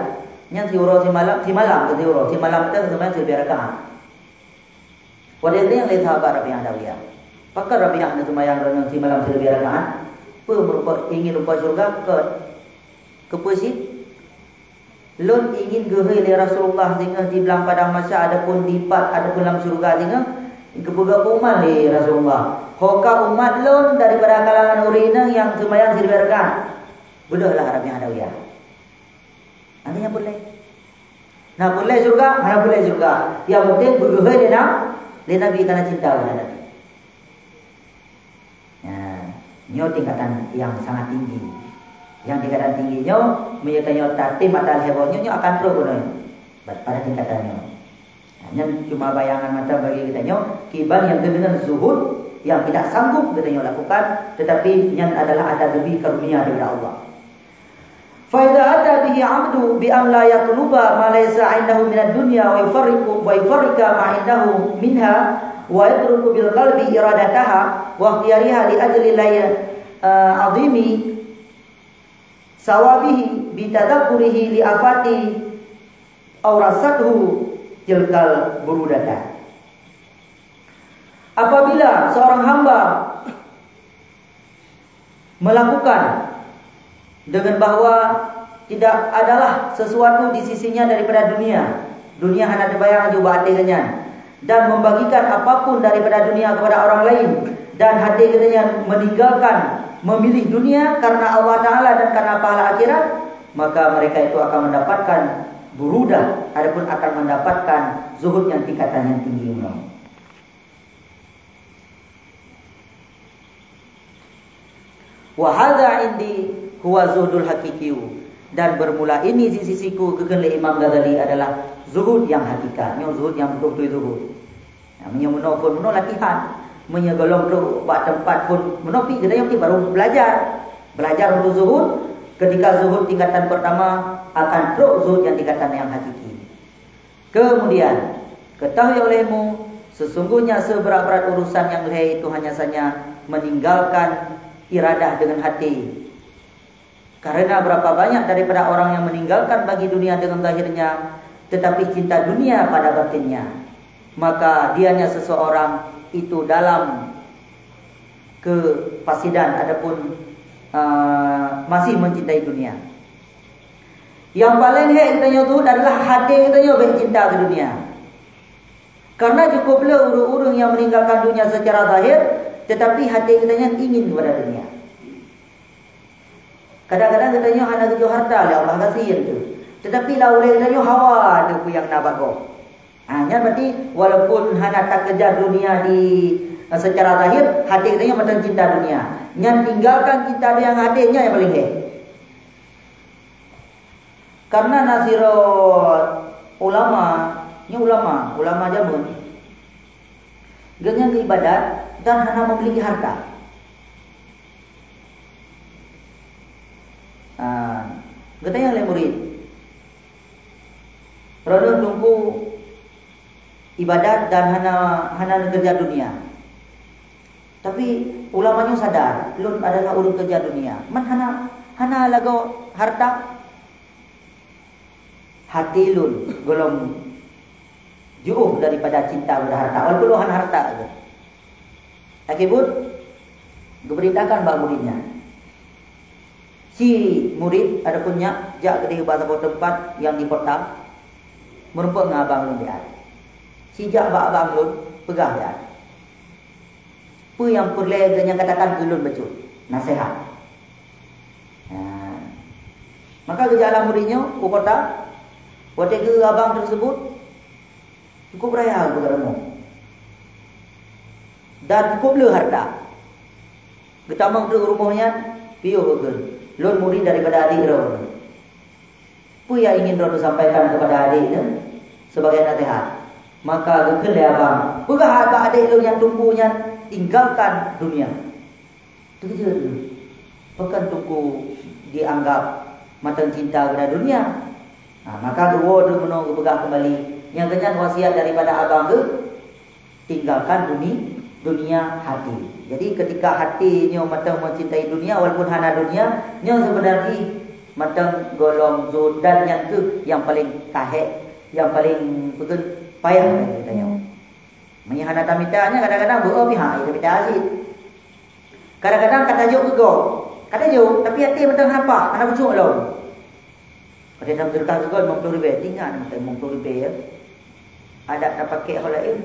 nyan siuroe simalam, simalam keu siuroe, simalam teuh seumayang sibiasa rakaat. Watèe nyan lé sahabat Rabi'ah Adawiyah. Pakon Rabi'ah neuseumayang droeneuh simalam sileubeh rakaat? Peue meurumpok ingin rumpok syeuruga? Kon. Keupeue cit? Lôn ingin geuhôi lé Rasulullah singoh di blang padang mahsyar, adapun dipat, adapun lam syeuruga singoh, geupeugah peuumat lé Rasulullah, "Ho ka umat lôn daripada kalangan ureuëng inong nyang seumayang sileubeh rakaat." Beudôhlah Rabi'ah Adawiyah. Hana nyang peureulée. Na peureulée syeuruga, hana peureulée syeuruga. Nyang penting beugeuhôi lé Na-, lé Nabi, kana cinta keu Nabi. Nah, nyoe tingkatan nyang sangat tinggi. Nyang tingkatan tinggi nyoe, meunyoe tanyoe tatem ata lhée boh nyoe, nyoe akan trok keunoe. Ba-, pada tingkatan nyoe. Nah, nyan cuma bayangan mata bagi geutanyoe, kiban nyang geudeungon zuhud nyang tidak sanggup geutanyoe lakukan, tetapi nyan adalah ata geubi karunia daripada Allah. Fa idza ata bihi 'abdu bi an la yatluba ma laisa 'indahu minad dunya wa yufarriqu, wa yufarriqa ma 'indahu minha, wa yatruku bil qalbi iradataha wa ikhtiyariha li ajli la, eh, 'azimi sawabihi bi tadzakkurihi li afati awrasathu tilkal burudata. Apabila seorang hamba melakukan dengan bahwa tidak adalah sesuatu di sisinya daripada dunia, dunia hana teubayang laju bak até geuhnyan, dan membagikan apapun daripada dunia kepada orang lain, dan hati katanya meninggalkan, memilih dunia karena Allah Ta'ala dan karena pahala akhirat, maka mereka itu akan mendapatkan burudah, adapun akan mendapatkan zuhud yang tingkatan yang tinggi. Wa hadza indi huwa zuhdul haqiqiyyu. Dan bermula ini di sisiku, geukheun lé Imam Ghazali, adalah zuhud yang hakikat. Nyoe zuhud yang beutôi-beutôi zuhud. Nah, meunyoe meunoe phon, meunoe latihan. Meunyoe gohlom trok bak teumpat phon, meunoe pi geutanyoe pi baru belajar. Belajar untuk zuhud. Ketika zuhud tingkatan pertama, akan trok zuhud yang tingkatan yang hakiki. Kemudian, ketahui olehmu, sesungguhnya seberat-berat urusan yang lhée itu hanya saja meninggalkan iradah dengan hati. Karena berapa banyak daripada orang yang meninggalkan bagi dunia dengan zahirnya, tetapi cinta dunia pada batinnya. Maka dianya seseorang itu dalam kefasidan adapun, eh, masih mencintai dunia. Yang paling hék geutanyoe tuh adalah hati geutanyoe bék cinta ke dunia. Karena cukup le ureuëng-ureuëng yang meninggalkan dunia secara zahir, tetapi hati geutanyoe ingin kepada dunia. Kadang-kadang geutanyoe hana geujoe harta lé Allah, gasien tu. Tetapi lam ulée geutanyoe hawa tu peue nyang na bak gob. Ha, nyan berarti walaupun hana takejar dunia di, eh, secara zahir, hati geutanyoe mantong cinta dunia. Nyan tinggalkan cinta dunia ngon hati, nyan nyang paling hék. Karena na sidroe ulama, nyoe ulama, ulama jameun, geuhnyan geuibadat dan hana memiliki harta. Ah, geutanyong lé murit, "Droeneuh teungku ibadat dan hana, hana neukeureuja dunia." Tapi ulama nyoe sadar, "Lôn adalah ureuëng keureuja dunia. Man hana, hana lagoe harta?" Hati lôn gohlom jiôh daripada cinta keupada harta, walaupun lôn hana harta. Akhé buet, geupeurintahkan bak murit nyan. Si murit adapun nyak jak keudeh bak saboh teumpat nyang di kota, meurumpok ngon abang lôn di at. Si jak bak abang lôn, peugah di at. Peue nyang peureulée geuhnyan katakan keu lôn bacut, naseuhat. Nah, maka geujalan murit nyoe u kota. Watée geu abang teusebut, cukup raya geupeugah rumoh dan cukup le harta. Geutamong teuk rumoh nyan, piôh geuh, "Lôn murit daripada adék droe." Peue nyang ingin droeneuh sampaikan keupada adék nyoe sebagai naseuhat? Maka geukheun lé abang, "Peugah bak adék lôn nyang teungku nyan tinggalkan dunia." Teukeujot lé, pakon teungku jianggab mantong cinta keupada dunia? Ha, maka geuwoe lé meunoe geupeugah keumbali, nyang geuhnyan wasiat daripada abang geuh, tinggalkan duni-, dunia hati. Jadi, ketika hati nyoe mantong mencintai dunia, walaupun hana dunia, nyoe sebenarnya mantong gohlom zuhud dan nyan kheueh nyang paleng kahék, nyang paleng peugét payah bagi geutanyoe. Meunyoe hana tamita nyan kadang-kadang beu pihak, ya tamita cit. Kadang-kadang ka tajok keu gob. Ka tajok, tapi até mantong hana paih, hana peucok lom. Padahai tameuseudeukah keu gob limong ploh ribèe, tinggai mantong limong ploh ribèe ya. Adak tapakék ho laén.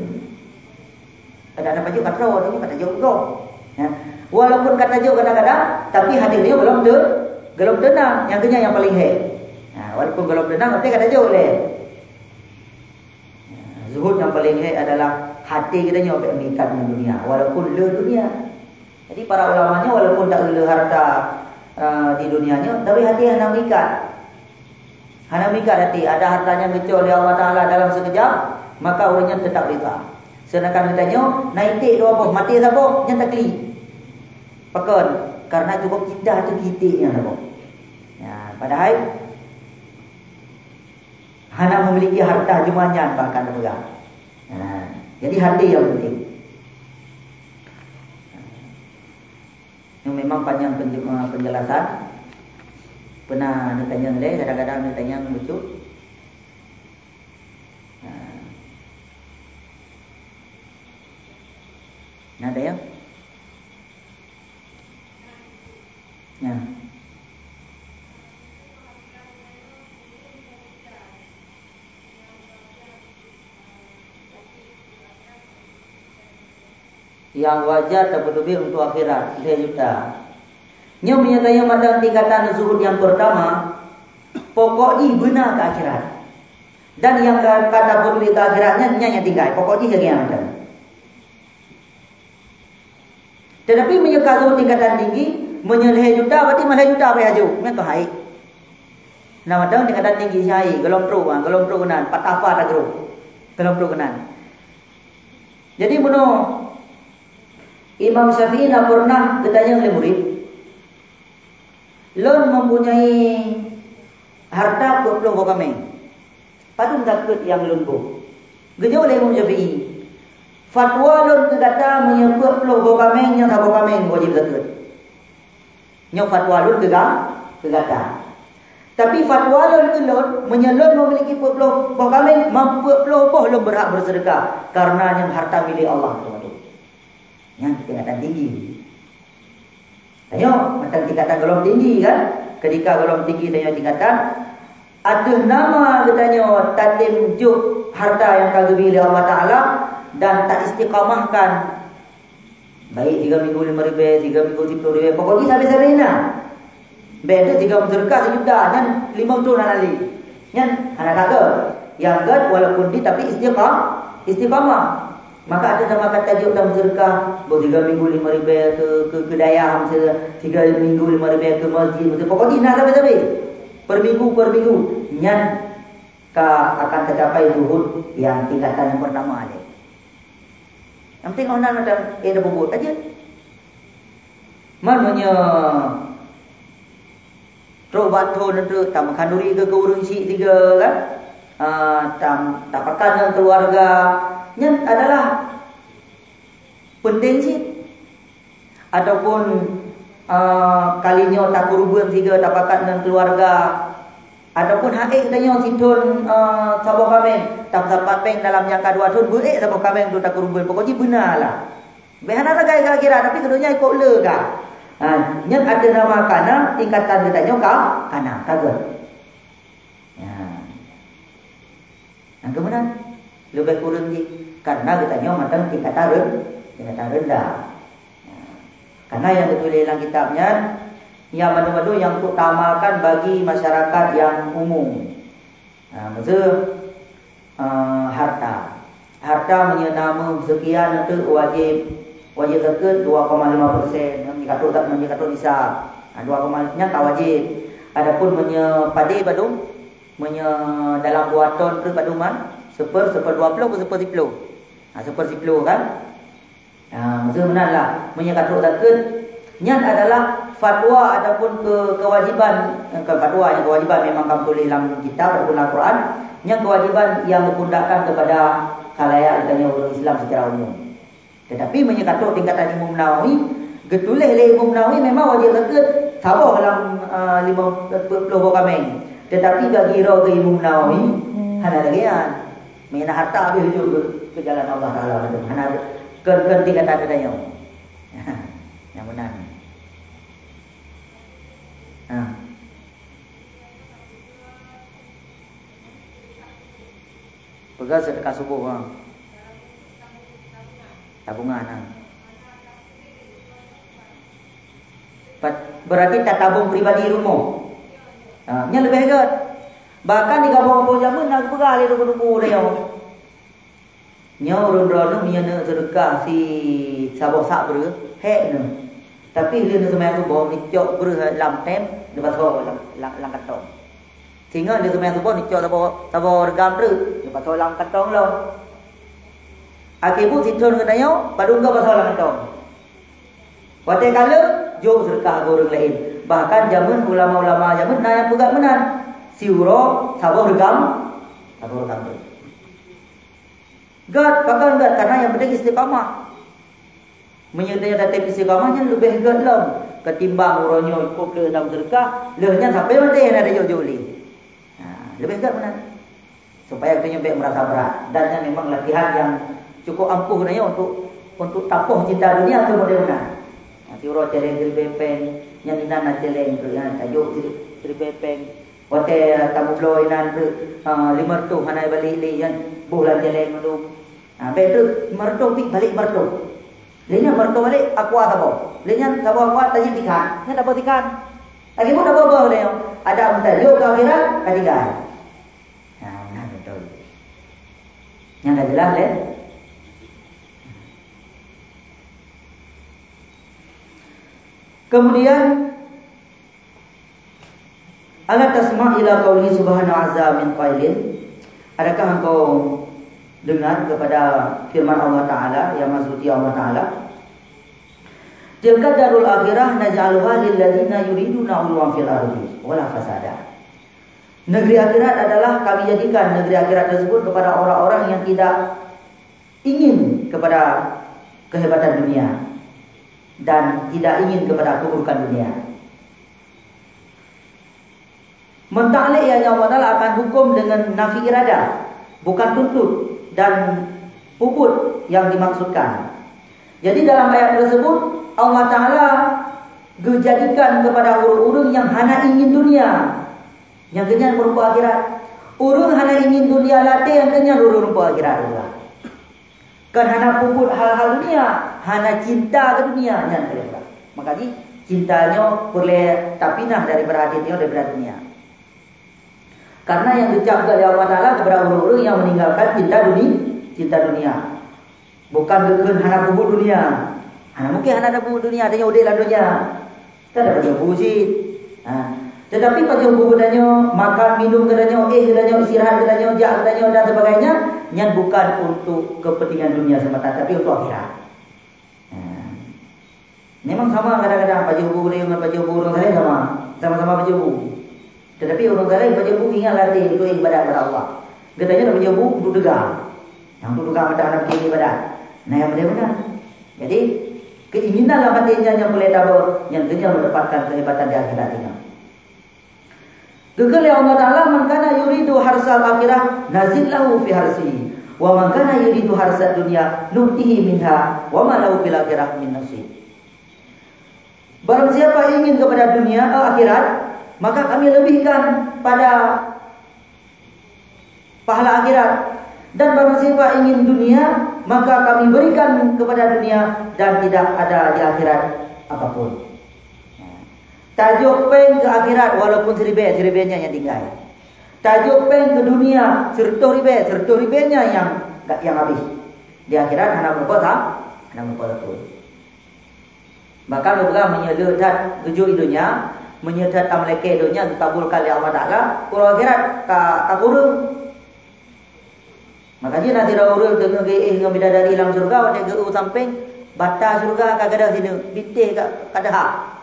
Adak tapajoh ka troe, tapi ka tajok keu gob. Ya. Walaupun ka tajok kadang-kadang, tapi hati nyoe gohlom te-, gohlom teunang. Nyang keu nyan nyang paleng hék. Ha, walaupun gohlom teunang, tapi ka tajok lé. Zuhud nyang paleng hék adalah até geutanyoe bék meuikat ngon dunia, walaupun le dunia. Jadi para ulama nyoe walaupun tak le harta, eh, di dunia nyoe, tapi até hana meuikat. Hana meuikat até, ada harta nyang geucok lé Allah Taala dalam sikeujap, maka ureuëng nyan teutap rida. Seudangkan geutanyoe na iték dua boh, maté saboh, nyan takli. Pakon? Karena cukup indah tu iték nyan saboh. Ya, padahai hana memiliki harta jumlah nyan bahkan peugah. Ha, jadi hati yang penting. Yang memang panjang penje-, eh, penjelasan. Pernah ditanya leh, kadang-kadang ditanya lucu. Ha. Nah, ada yang? Ya. Nyang wajar tapeuteubiet untuk akhirat, lhèe juta. Nyoe meunyoe tanyoe mantong tingkatan zuhud nyang peurtama, pokok jih beuna keu akhirat. Dan nyang ka, ka tapeuteubiet keu akhirat nyan, nyan nyang tinggai. Pokok jih lagèe nyan mantong. Tetapi meunyoe ka zuhud tingkatan tinggi, meunyoe lhèe juta, berarti lhèe juta payah jok. Nyan keuh hai. Nah, mantong tingkatan tinggi hai, gohlom trok, ha, gohlom trok keunan, patah fa tagrôh. Gohlom trok keunan. Jadi, bunoe Imam Syafi'i na pernah geutanyong lé murit, "Lôn mempunyai harta peuet ploh boh kaméng. Padum zakeuet nyang lôn boh?" Geujaweueb lé Imam Syafi'i, "Fatwa lôn keu gata, meunyoe peuet ploh boh kaméng, nyan saboh kaméng wajéb zakeuet. Nyoe fatwa lôn keu ga-, keu gata. Tapi fatwa lôn keu lôn, meunyoe lôn memiliki peuet ploh boh kaméng, mam peuet ploh boh lôn beurhak beuseudeukah, kareuna nyan harta milék Allah." Nyan tingkatan tinggi. Tanyoe mantong tingkatan gohlom tinggi kan? Ketika gohlom tinggi tanyoe tingkatan, ateueh nama geutanyoe tatem jok harta nyang ka geubri lé Allah Taala dan taistiqamahkan. Baik tiga minggu lima ribèe, tiga minggu siplôh ribèe, pokok jih sabé-sabé na. Bèk deuh tiga meuseudeukah sijuta, nyan limong thôn hana lé. Nyan hana ka gèt. Nyang gèt walaupun di tapi istiqa-, istiqamah. Maka ada nama kata jok dalam sedekah, boh tiga minggu lima ribèe ke, ke, ke dayah, misalnya tiga minggu lima ribèe ke masjid, misalnya pokok jih na sabé-sabé. Per minggu, per minggu. Nyan ka akan tercapai zuhud yang tingkatan yang pertama aja. Yang penting orang nak, eh, dah bubut aja. Man meunyoe trok bak thôn teuk, tameukanuri keu ureueng syiek tiga kan? Ah, tam-, tapakat ngon keluarga. Nyan adalah penting cit. Ataupun, ah, kali nyoe takureubeuen sigoe tapakat ngon keluarga. Ataupun han ék tanyoe sithôn, eh, saboh kaméng, tapeusapat péng dalam jangka dua thôn, beu ék saboh kaméng tu takureubeuen. Pokok jih beuna lah. Bèk hana sagai keu akhirat, tapi keu donya ikôt le ka. Ha, nyan ateueh nama kana, tingkatan geutanyoe ka, kana, ka gèt. Ya. Nyang keu meunan, leubeh kureueng jih, karena geutanyoe mantong tingkatan ren-, tingkatan rendah. Karena nyang geutuléh lam kitab nyan, nyang mandum-mandum nyang untuk taamalkan bagi masyarakat nyang umum. Ha, maksud, eh, harta. Harta meunyoe na meu seukian, itu wajib, wajib zakeuet dua koma lima persen. Meunyoe ka trok, meunyoe ka trok nisab. Ha, dua koma lima nyan ka wajib. Adapun meunyoe padé padum, meunyoe dalam dua thôn tu padum, ha, seper, seper dua ploh ke seper siploh? Ha, seper siploh kan? Ha, maksud meunan lah. Meunyoe ka trok zakeuet, nyan adalah fatwa ataupun ke-, kewajiban, eh, bukan fatwa, nyan kewajiban memang ka meutuléh lam kitab ataupun lam Quran, nyan kewajiban yang geupundakkan kepada khalayak geutanyoe ureueng Islam secara umum. Tetapi meunyoe ka trok tingkatan Imam Nawawi, geutuléh lé Imam Nawawi memang wajéb zakeuet saboh lam, eh, limong ploh boh kaméng. Tetapi bagi droe keu Imam Nawawi, hana lagèe nyan. Meunan harta habéh jeuet keu, keu jalan Allah Taala mantong. Hana kon-kon tingkatan geutanyoe. Nyang meunan. Ha. Peugah seudeukah suboh, ha. Tabungan, ha. Pat-, berarti tatabong pribadi rumoh. Ha, nyan leubeh gét. Bahkan di gampông-gampông jameun na geupeugah lé teungku-teungku nyoe. Nyoe ureueng droeneuh meunyoe neuseudeukah si saboh sak breueh, hék neuh. Tapi lheueh neuseumayang suboh, neucok breueh lam tem, neupasoe lam, lam, lam kantong. Singoh neuseumayang suboh, neucok saboh, saboh reugam treuk, neupasoe lam kantong lom. Akhé buet sithon geutanyoe, padum ka pasoe lam kantong. Watée ka lheueh, jok seudeukah keu ureueng laén. Bahkan jameun ulama-ulama jameun na nyang peugah meunan, siuroe saboh reugam, saboh reugam treuk. Gét, pakon gét? Karena nyang penting istiqamah. Meunyoe tanyoe tatém istiqamah, nyan leubeh gét lom ketimbang uroe nyoe cukôp lheueh lam seudeukah, lheueh nyan sampoe maté hana tajok-jok lé. Ha, leubeh gét meunan. Supaya geutanyoe bék meurasa brat. Dan nyan memang latihan nyang cukôp ampuh geutanyoe untuk, untuk tapoh cinta dunia keu model meunan. Ha, siuroe céléng siribée péng, nyan inan na céléng tu, nyan tajok siri-, siribée péng. Watée tameubloe inan treuk, ha, limong reutôh hana balek lé nyan, boh lam céléng mandum. Ha, bék treuk limong reutôh pih balek limong reutôh. Lé nyan limong reutôh balek, aqua saboh. Lé nyan saboh aqua tajih tikan. Nyan dapeuet tikan. Lagée buet dapeuet boh lé nyoe. Ada meutajok keu akhirat, ka tinggai. Ha, nah beutôi. Nyan ka jeulaih lé. Kemudian, "Ala tasma' ila qaulihi subhanahu wa azza min qailin?" Adakah engkau dengar kepada firman Allah Taala, yang Maha Suci Allah Taala? "Tilka darul akhirah naj'aluha lil ladzina yuriduna 'uluwan fil ardi wala fasada." Negeri akhirat adalah Kami jadikan negeri akhirat tersebut kepada orang-orang yang tidak ingin kepada kehebatan dunia dan tidak ingin kepada keburukan dunia. Mentaklek, yakni Allah Taala akan hukum dengan nafi iradah, bukan tuntut dan peubuet yang dimaksudkan. Jadi dalam ayat tersebut, Allah Taala geujadikan kepada ureueng-ureueng nyang hana ingin dunia, nyang keunyan meurumpok akhirat. Ureueng hana ingin dunia latée nyang keunyan ureueng meurumpok akhirat. Kan hana peubuet hal-hal dunia, hana cinta keu dunia, nyan keuh. Maka jih, cinta nyoe peureulée tapinah daripada até nyoe, daripada dunia. Karena nyang geucap geuh lé Allah Taala kepada ureueng-ureueng nyang meninggalkan cinta duni-, cinta dunia. Bukan geukheun hana peubuet dunia. Hana mungkin hana peubuet dunia, tanyoe udeb lam dunia. Kan ada pajoh bu cit. Ha. Tetapi pajoh bu geutanyoe, makan, minum geutanyoe, éh geutanyoe, istirahat geutanyoe, jak geutanyoe dan sebagainya, nyan bukan untuk kepentingan dunia semata, tapi untuk akhirat. Ha. Memang sama kadang-kadang pajoh bu geutanyoe ngon pajoh bu ureueng saleh sama. Sama-sama pajoh bu. Tetapi ureueng saleh pajoh bu ingat lam até untuk ibadat kepada Allah. Geutanyoe pajoh bu untuk teuga. Nyang untuk teuga mata hana piké ibadat. Nah, nyang beuna-beuna. Jadi, keinginan lam até nyan nyang peureulée tabah, nyan keuh nyang meudapatkan keuhebatan di akhirat nyoe. Geukheun lé Allah Taala, "Man kana yuridu harsal akhirah nazid lahu fi harsihi, wa man kana yuridu harsad dunya nu'tihi minha, wa ma lahu fil akhirah min nasib." Barang siapa ingin kepada dunia, eh, akhirat, maka Kami lebihkan pada pahala akhirat. Dan barang siapa ingin dunia, maka Kami berikan kepada dunia dan tidak ada di akhirat apapun. Tajok péng keu akhirat, walaupun siribée, siribée nyan nyang tinggai. Tajok péng keu dunia, sireutôh ribée, sireutôh ribée nyan nyang, nyang habéh. Di akhirat hana meurumpok sa-, hana meurumpok sapeue. Bahkan geupeugah meunyoe le that geujok i donya, meunyoe that tameulakée donya geukabulkan lé Allah Taala, uroe akhirat ka, ka kureueng. Maka jih na sidroe ureueng teungoh geuéh ngon bidadari lam syeuruga, watée geu-eu sampéng, bata syeuruga ka gadôh sineuk, bintéh ka, ka deuhah.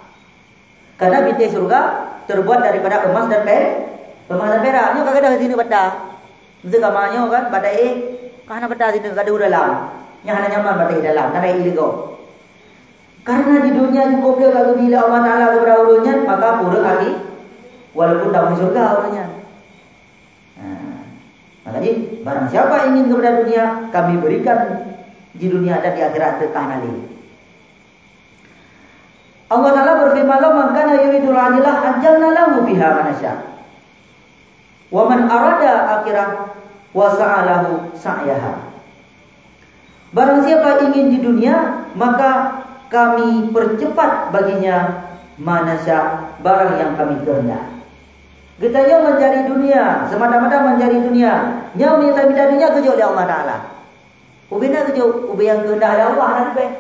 Karena bintéh syeuruga terbuat daripada emas dan pe-, emas dan perak. Nyoe ka gadôh sineuk bata. Miseu kama nyoe kan, bata éh, ka hana bata sineuk, ka deuh dalam. Nyan hana nyaman bata éh dalam, hana éh leugoe. Karena di dunia cukôp le ka geubri lé Allah Taala keupada ureueng nyan, maka kureueng lagi, walaupun tamu syeuruga ureueng nyan. Ha. Maka jadi, barang siapa ingin kepada dunia, kami berikan di dunia dan di akhirat teuka hana lé. Allah Taala berfirman, "Man kana yuridul ajlah ajjalna lahu fiha ma nasya. Wa man arada akhirah wa sa'a lahu sa'yaha." Barang siapa ingin di dunia, maka kami percepat baginya ma nasya, barang yang kami kehendak. Geutanyoe mencari dunia, semata-mata mencari dunia. Nyang meunyoe tamita dunia geujok lé Allah Taala. Ubena geujok, ubena nyang keuheundak lé Allah hana leubeh.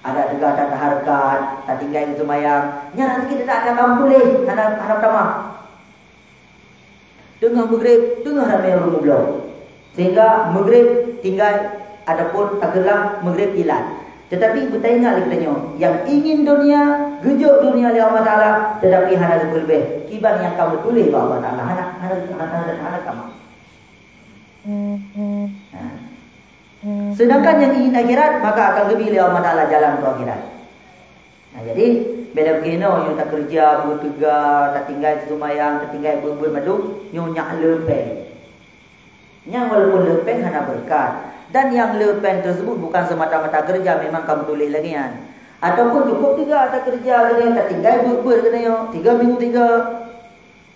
Adak teuga that hareukat, tatinggai seumayang, nyan raseuki teuka akan tuléh, hana, hana tamah. Teungoh meugreb, teungoh ramé ureuëng meubloe. Sehingga meugreb tinggai, adapun takheun lah meugreb ilat. Tetapi beutaingat lé geutanyoe, nyang ingin dunia, geujok dunia lé Allah Taala, tetapi hana geupeuleubeh. Kiban nyang ka meutuléh bak Allah Taala, hana, hana, hana, hana, hana tamah. Nah. Sedangkan nyang ingin akhirat, maka akan geubri lé Allah Taala jalan keu akhirat. Nah, jadi, beda beginoe, nyoe takeureuja, beuteuga, tatinggai seumayang, tatinggai beuet-beuet mandum, nyoe nyak le péng. Nyang walaupun le péng hana beureukat. Dan nyang le péng tersebut bukan semata-mata keureuja, memang ka meutuléh lagée nyan. Ataupun cukup teuga takeureuja geutanyoe, tatinggai beuet-beuet geutanyoe, tiga minggu tiga.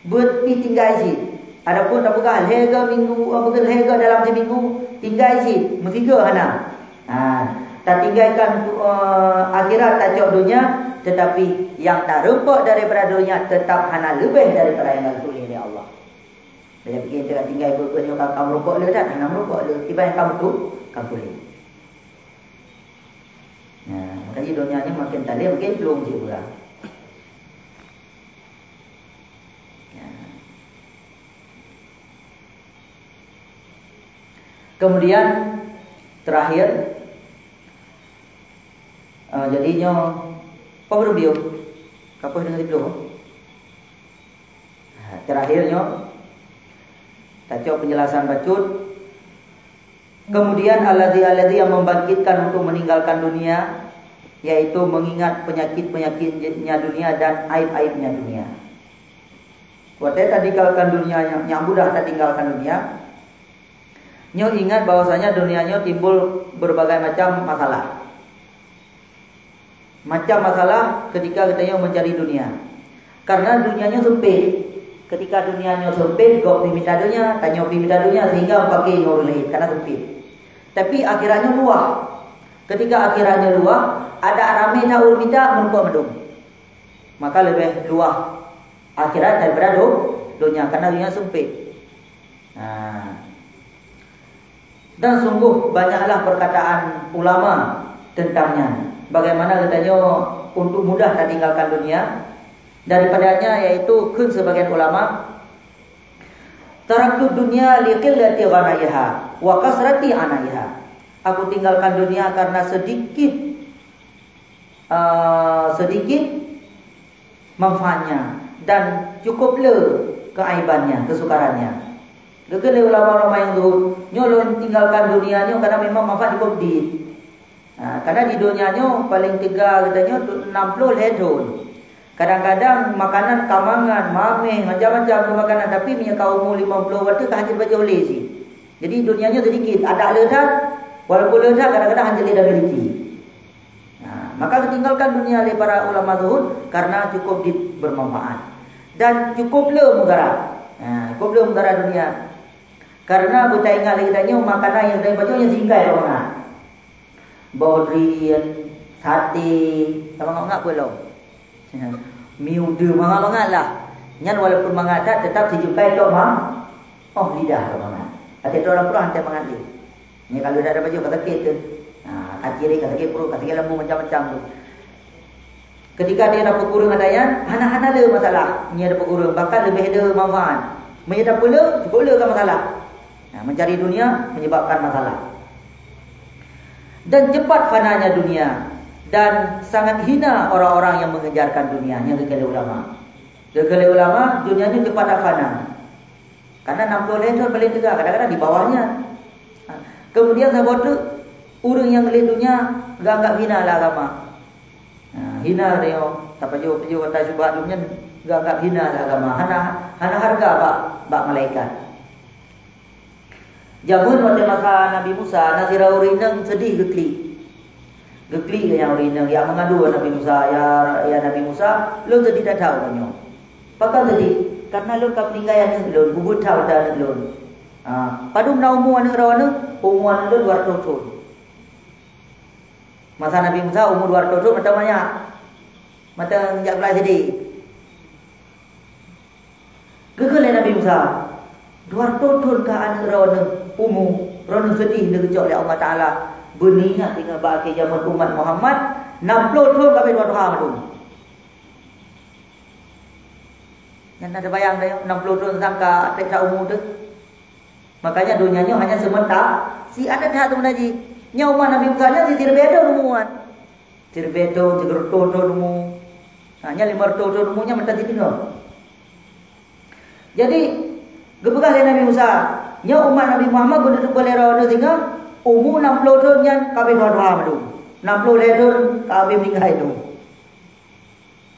Beuet pih tinggai cit. Adapun tapeugah lhée ga minggu, eh, bukan lhée ga dalam siminggu, tinggai cit, meusigoe hana. Ha, tatinggaikan, eh, akhirat tacok donya, tetapi nyang tareumpok daripada donya tetap hana leubeh daripada nyang geutuléh lé Allah. Bila pikir teuka tinggai beuet-beuet nyoe ka, ka meureumpok le that, hana meureumpok le, kiban nyang ka meutu-, ka tuléh. Nah, makanya donya ni makin talé, makin plueng cit beurah. Ya. Kemudian terakhir, eh, jadi nyoe, peue beureubiôh? Ka peue deungon siploh? Terakhir nyoe, tacok penjelasan bacut. Kemudian alladzi, alladzi yang membangkitkan untuk meninggalkan dunia, yaitu mengingat penyakit-penyakitnya dunia dan aib-aibnya dunia. Watée tatinggalkan dunia nyang, nyang mudah tatinggalkan dunia, nyoe ingat bahwasanya dunia nyoe timbul berbagai macam masalah. Macam masalah ketika geutanyoe mencari dunia. Karena dunia nyoe sempit. Ketika dunia nyoe sempit, gob pih mita dunia, tanyoe pih mita dunia, sehingga meupaké ngon ureuëng laén, karena sempit. Tapi akhirat nyoe luwah. Ketika akhirat nyoe luwah, adak ramé that ureuëng mita, meurumpok mandum. Maka leubeh luwah akhirat daripada do-, donya, karena donya sempit. Nah. Dan sungguh banyaklah perkataan ulama tentang nyan. Bagaimana geutanyoe untuk mudah tatinggalkan dunia? Daripadanya yaitu kheun sebagian ulama, "Taraktu dunya li qillati ghanaiha wa kasrati anaiha." Aku tinggalkan dunia karena sedikit, eh, sedikit manfaatnya dan cukup le keaibannya, kesukarannya. Geukheun lé ulama-ulama nyang zuhud, nyoe lôn tinggalkan dunia nyoe karena memang manfaat cukup dit. Ha, karena di dunia nyoe paling teuga geutanyoe tu enam puluh lhée thon. Kadang-kadang makanan ka mangat, mameh, macam-macam tu makanan, tapi meunyoe ka umu limong puluh watée ka hana jeuet pajoh lé cit. Jadi dunia nyoe sedikit, adak le that, walaupun le that kadang-kadang hana jeuet lé dan miliki. Nah, maka geutinggalkan dunia lé para ulama zuhud karena cukup di-, bermanfaat dan cukup le meugara. Nah, cukup le meugara dunia. Karena beutaingat lé geutanyoe makanan nyang geutanyoe pajoh nyan singkai lom na. Boh drien, saté, sama ngak-ngak peue lom. Miu deuh mangat-mangat lah. Nyan walaupun mangat that tetap sijeukai tok ma-, oh lidah tok mangat. Até tok lam pruet hana mangat lé. Nyan kalau dak ada baju ka sakét tu. Ha, ka cirek, ka sakét pruet, ka sakét lambung macam-macam tu. Ketika dia dapat kureueng ada nyan, hana-hana le masalah. Nyan dapat kureueng, bahkan leubeh le manfaat. Meunyo dapat le, cukup le ka masalah. Nah, mencari dunia menyebabkan masalah. Dan cepat fananya dunia dan sangat hina orang-orang yang mengejarkan dunia, nyan geukheun lé ulama. Geukheun lé ulama, dunia nyoe cepat fana. Karena enam puluh lhée thon paling teuga, kadang-kadang di bawahnya. Ha. Kemudian saboh teuk ureuëng nyang lé dunia geuanggap hina lé agama. Ha, hina nyoe, tapajoh-pajoh kata syubhat nyan geuanggap hina lé agama. Hana, hana hareuga bak, bak malaikat. Jameun watée masa Nabi Musa, na sidroe ureuëng inong seudeh geuklik. Geuklik geuh nyang ureuëng inong, jak meungadu Nabi Musa, "Ya, ya Nabi Musa, lôn seudeh that-that uroe nyoe." "Pakon seudeh?" "Kareuna lôn ka meuninggai aneuëk lôn, peubuet that watée aneuëk lôn." "Ha, padum na umu aneuëk droeneuh?" "Umu aneuëk lôn dua reutôh thon." Masa Nabi Musa umu dua reutôh thon mantong manyak. Mantong jak peulai sideh. Geukheun lé Nabi Musa, "Dua reutôh thon ka aneuëk droeneuh umu, droeneuh seudeh neugeucok lé Allah Taala. Beuniat singoh bak akhé jameun umat Muhammad, nam ploh thon ka abéh tuha mandum." Nyan na teubayang dah, nam ploh thon sang ka trép sa umu teuh. Makanya donya nyoe hanya seumeuntara, si ada that teumeunaji. Nyoe umat Nabi Musa nyoe si siribèe thon umu nyan. Siribèe thon, sireutôh thon umu. Ha, nyan limong reutôh thon umu nyan mantong sideungoe. Jadi, geupeugah lé Nabi Musa, nyoe umat Nabi Muhammad geuneuk teupeue lé droeneuh singoh, umu nam ploh thon nyan ka abéh tuha-tuha mandum. Nam ploh lhèe thon ka abéh meuninggai dum.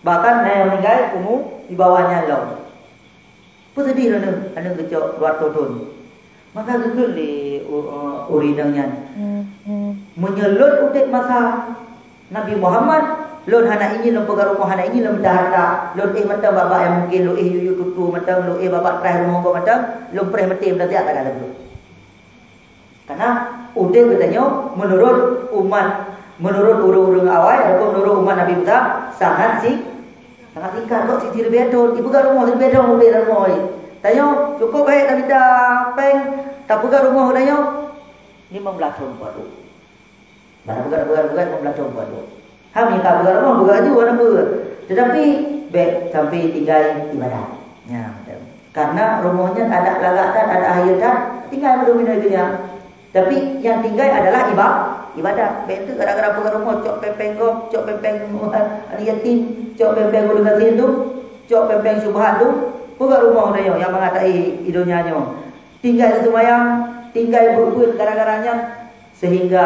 Bahkan na nyang meuninggai umu di bawah nyan lom. Peuseudeh droeneuh aneuëk geucok dua reutôh thon. Maka geukheun lé u-, ureuëng inong nyan, "Meunyoe lôn udeb masa Nabi Muhammad, lôn hana ingat lôn peugah rumoh, hana ingat lôn mita hareuta, lôn éh mantong bak-bak nyang mungken, lôn éh yue-yue tutoe mantong, lôn éh bak-bak traih rumoh gob mantong, lôn preh maté mantong siat ka lheueh." Karena udeb geutanyoe meunurot umat, meunurot ureuëng-ureuëng awai ataupun meunurot umat Nabi Musa sangat si-, sangat singkat. Kok siti leubeh thon, ipeugah rumoh leubeh thon udeb lam rumoh. Tanyoe cukup baik tamita péng, tapeugah rumoh tanyoe limong blaih thon padum. Barang peugah-peugah-peugah limong blaih thon padum. Ham nyang ka peugah rumoh, peugah laju, hana peue. Tetapi, bèk sampai tinggai ibadat. Nyan, karena rumoh nyan adak lagak that, adak hayeu that, tinggai meudum inoe nyan. Tapi, nyang tinggai adalah iba-, ibadat. Bèk teuk gara-gara peugah rumoh, cok péng-péng gob, cok péng-péng aneuk yatim, cok péng-péng ureueng gasien tu, cok péng-péng syubhat tu, peugah rumoh tanyoe nyang mangat tahi i donya nyoe. Tinggai seumayang, tinggai beuet-beuet gara-gara nyan, sehingga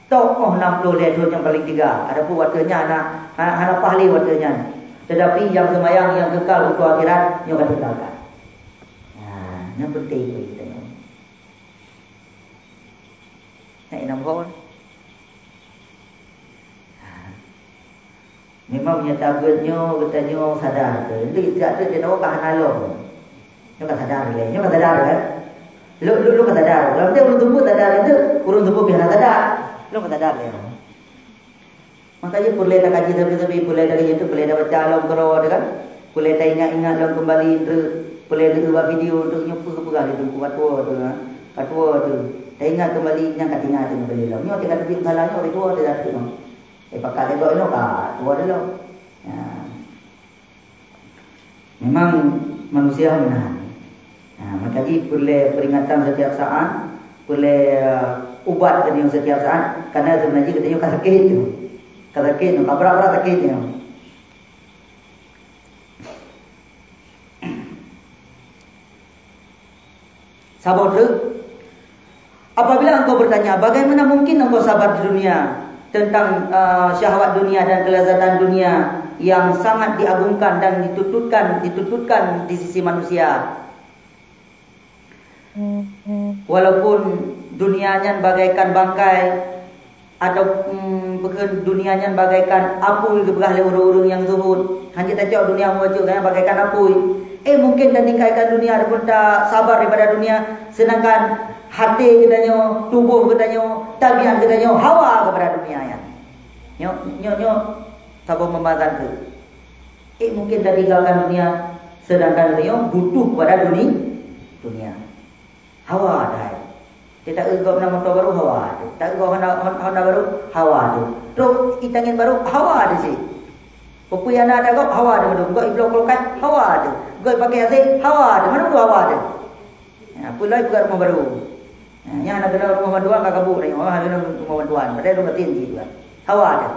Toh, oh, nam ploh lhèe thon nyang paleng teuga. Adapun watèe nyan hana, hana, hana paih lé watèe nyan. Tetapi nyang seumayang nyang kekal untuk akhirat, nyoe ka tinggalkan. Nah, nyang penting bagi kita nyoe. Nak inong phôn. Memang meunyoe tabeuet nyoe, geutanyoe sadar keu. Jadi, jak teuk di awak ka hana lom. Nyoe ka sadar lé, nyoe ka sadar kan? Lôn, lôn, lôn ka sadar. Lam ureueng tumbuk sadar itu, ureueng tumbuk pih hana sadar. Lôn ka sadar lé. Makanya peureulèe takaji sabe-sabe, peureulèe takaji tu, peureulèe tabaca lom keudroe tu kan. Peureulèe taingat-ingat lom keumbali tu, peureulèe teuba video tu, nyoe peue geupeugah lé Teungku Patuwo tu kan. Patuwo tu. Taingat keumbali, nyang ka tinggai tu keumbali lom. Nyoe tinggai teubiet salah nyoe, ureueng tuwo tu dah tu. Eh, pakat lé gob inoe ka tuwo lom. Ya. Memang manusia meunan. Ha, makajih peureulèe peuringatan setiap saat, peureulèe, eh, ubat geutanyoe setiap saat, karena seubeunajih geutanyoe ka sakét tu. Ka sakét tu, ka brat-brat sakét tu. Saboh teuk, apabila engkau bertanya, "Bagaimana mungkin engkau sabar di dunia tentang, eh, syahwat dunia dan kelezatan dunia yang sangat diagungkan dan ditutupkan, ditutupkan di sisi manusia?" Walaupun dunia nyan bagaikan bangkai, Atau, em, bukon dunia nyan bagaikan apui geupeugah lé ureueng-ureueng nyang zuhud. Hanjeuet tacok dunia meubacut nyan bagaikan apui. Eh, mungkin tatingkaikan dunia ataupun tasabar daripada dunia, sedangkan hati geutanyoe, tuboh geutanyoe, tabiat geutanyoe hawa kepada dunia nyan. Nyoe, nyoe, nyoe saboh peumasan tu. Eh, mungkin tatinggalkan dunia, sedangkan geutanyoe butuh kepada duni-, dunia. Hawa dai. Teuta eu gob na moto baru, hawa tu. Ta eu gob Honda, Hon-, Honda baru, hawa tu. Trok itangen baru, hawa tu cit. Peue-peue nyang na ata gob, hawa tu mandum. Gob iblok kulkas, hawa tu. Gob ipakai AC, hawa tu. Mandum tu hawa tu. Ha, peue lom ipeugah rumoh baru. Ha, nyang hana keunong rumoh bantuan ka kabôh tanyoe, hana keunong rumoh bantuan. Padahai rumoh gasien jih tu kan. Hawa tu.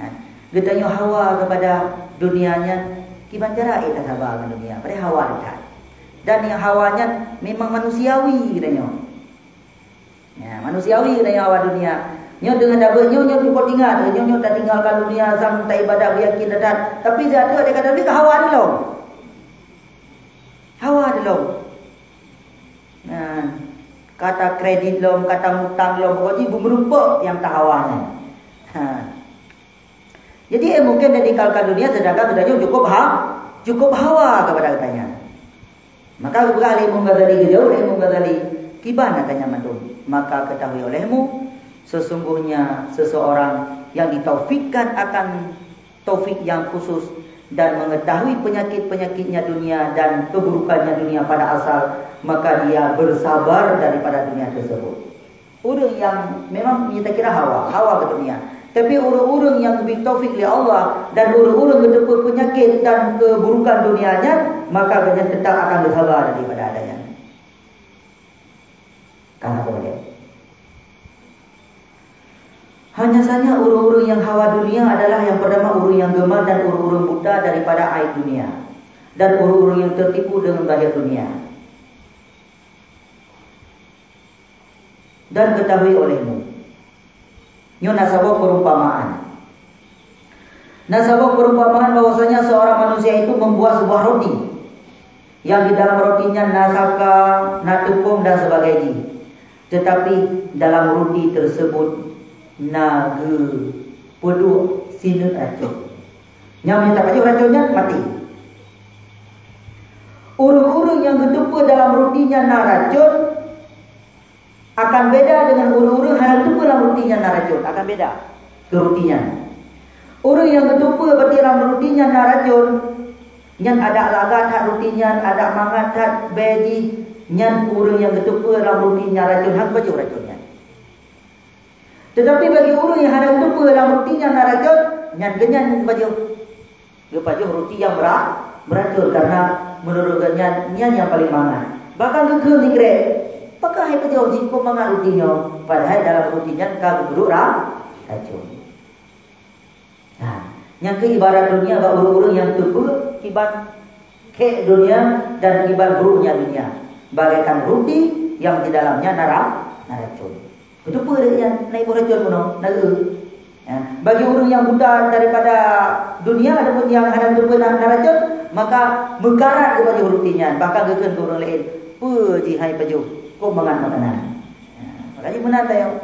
Ha, geutanyoe hawa kepada dunia nyan, kiban cara ék tasaba ngon dunia, padahai hawa that. Dan nyang hawa nyan memang manusiawi geutanyoe. Ya, manusiawi geutanyoe hawa dunia. Nyoe deungon tabeuet nyoe, nyoe cukup ingat, nyoe, nyoe tatinggalkan dunia sang taibadat beuyakin that. Tapi siat teuk dikata ka hawa dilom. Hawa dilom. Nah, Ka takredit lom, ka tamutang lom, pokok jih beumeurumpok nyang tahawa nyan. Ha. Jadi, eh, mungkin ditinggalkan dunia, sedangkan geutanyoe cukup ha-, cukup hawa kepada geutanyoe. Maka geupeugah lé Imam Ghazali, geujaweueb lé Imam Ghazali, "Kiban gata nyan mandum? Maka ketahui olehmu, sesungguhnya seseorang yang ditaufikkan akan taufik yang khusus dan mengetahui penyakit-penyakitnya dunia dan keburukannya dunia pada asal, maka dia bersabar daripada dunia tersebut." Ureuëng nyang memang kita kira hawa, hawa ke dunia. Tapi ureuëng-ureuëng nyang geubri taufik lé Allah dan ureuëng-ureuëng geuteupeue peunyakét dan keuburukan dunia nyan, maka gobnyan teutap akan geusabar daripada adanya. Karena kemudian, hanya saja ureuëng-ureuëng nyang hawa dunia adalah yang pertama ureuëng nyang geumah dan ureuëng-ureuëng buta daripada aib dunia dan ureuëng-ureuëng nyang tertipu dengan zahir dunia. Dan ketahui olehmu. Nyoe na saboh perumpamaan. Na saboh perumpamaan bahwasanya seorang manusia itu membuat sebuah roti. Yang di dalam roti nyan na saka, na teupeung dan sebagainya. Tetapi dalam roti tersebut na geupeuduek sineuk racun. Nyang meunyoe tapajoh racun nyan maté. Ureuëng-ureuëng nyang geuteupeue dalam roti nyan na racun, akan beda dengan ureuëng-ureuëng hana geuteupeue lam roti nyan na racun. Akan beda keu roti nyan. Ureuëng nyang geuteupeue bati lam roti nyan na racun, nyan adak lagak that roti nyan, adak mangat that bèe jih, nyan ureuëng nyang geuteupeue lam roti nyan racun, han geupajoh racun nyan. Tetapi bagi ureuëng nyang hana geuteupeue lam roti nyan na racun, nyan gobnyan geupajoh. Geupajoh roti nyang beura-, beuracun, karena menurut gobnyan, nyan nyang paleng mangat. Bahkan geukheun sikrek, "Pakon han pajoh jih, kok mangat roti nyoe?" Padahai dalam roti nyan ka geupeuduek ra-, racun. Nah, nyang keu ibarat dunia bak ureuëng-ureuëng nyang teupeue kiban khék dunia dan kiban buruknya dunia, bagaikan roti yang di dalamnya na ra-, na racun. Beuteupeue lé nyan, na iboh racun bunoe, na geu. Ya, bagi ureuëng nyang buta daripada dunia ataupun nyang hana geuteupeue na, na racun, maka meukarat geupajoh roti nyan, bahkan geukheun keu ureuëng laén, "Peue jih han pajoh, kok mangat makanan?" Ya, maka jih meunan tanyoe.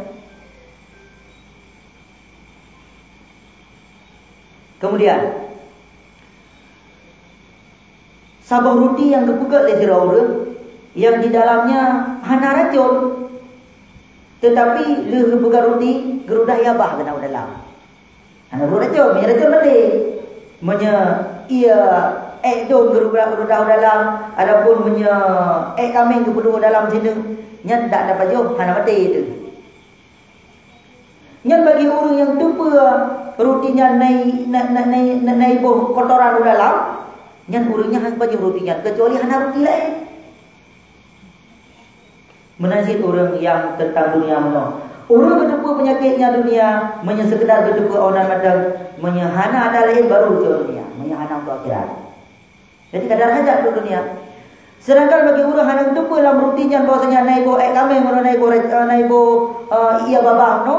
Kemudian, saboh ruti nyang geupeugöt lé sidroe ureuëng, nyang di dalamnya hana racun, teutapi lheueh geupeugöt ruti, geurudah ié bah keunan u dalam. Hana brôk racun, meunyoe racun maté. Meunyoe ié ék dong geurudah, geurudah u dalam, ataupun meunyoe ék kaméng geupeuduek u dalam sineuk, nyan dak tapajoh, hana maté teuh. Nyan bagi ureuëng nyang teupeue ruti nyan na i-, na, na, na, na, na iboh kotoran u dalam, nyan ureuëng nyan hana pajoh ruti nyan, keucuali hana ruti laén. Meunan cit ureuëng nyang teuntang dunia meunoe. Ureuëng geuteupeue peunyakét nyan dunia, meunyoe seukeudar geuteupeue 'oh nan mantong, meunyoe hana ada laén baru keu dunia, meunyoe hana untuk akhirat. Jadi, ka darah hajat untuk dunia. Sedangkan bagi ureuëng hana geuteupeue lam ruti nyan bahwasanya na iboh ék kaméng, na iboh, na iboh, eh, ié babah nyoe,